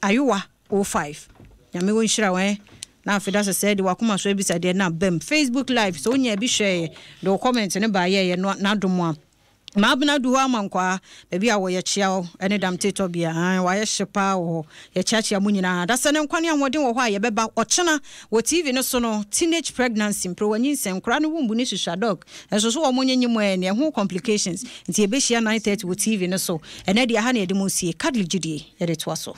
Ayowa 05 Nyame wo nhyira wo eh na afe da sɛsɛɛ de wakoma so abisa deɛ na bam Facebook live sɛ wonya bi hwɛɛ de wo comment no baa yɛɛyɛ no n'adom a Maabena du hɔ ama nkwaa baabi a wɔ yɛkyea wo ɛne Damte Tɔbea ae wayɛ hye paa wɔ hɔ yɛkyeakyea mo nyinaa dasɛ ne nkwa ne ahoɔden wɔ hɔ a yɛbɛba ɔkyena wɔ TV no so no teenage pregnancy mprewa nyinsɛn nkoraa no womb no susua dɔk nso so wɔn nyenyem ɛɛ ne ɛho complications nti yɛbɛhyia 9:30 wɔ TV no so Ɛnnɛ deɛ, ha na yɛde mo resie. Kadli gyidie, yɛde toa so.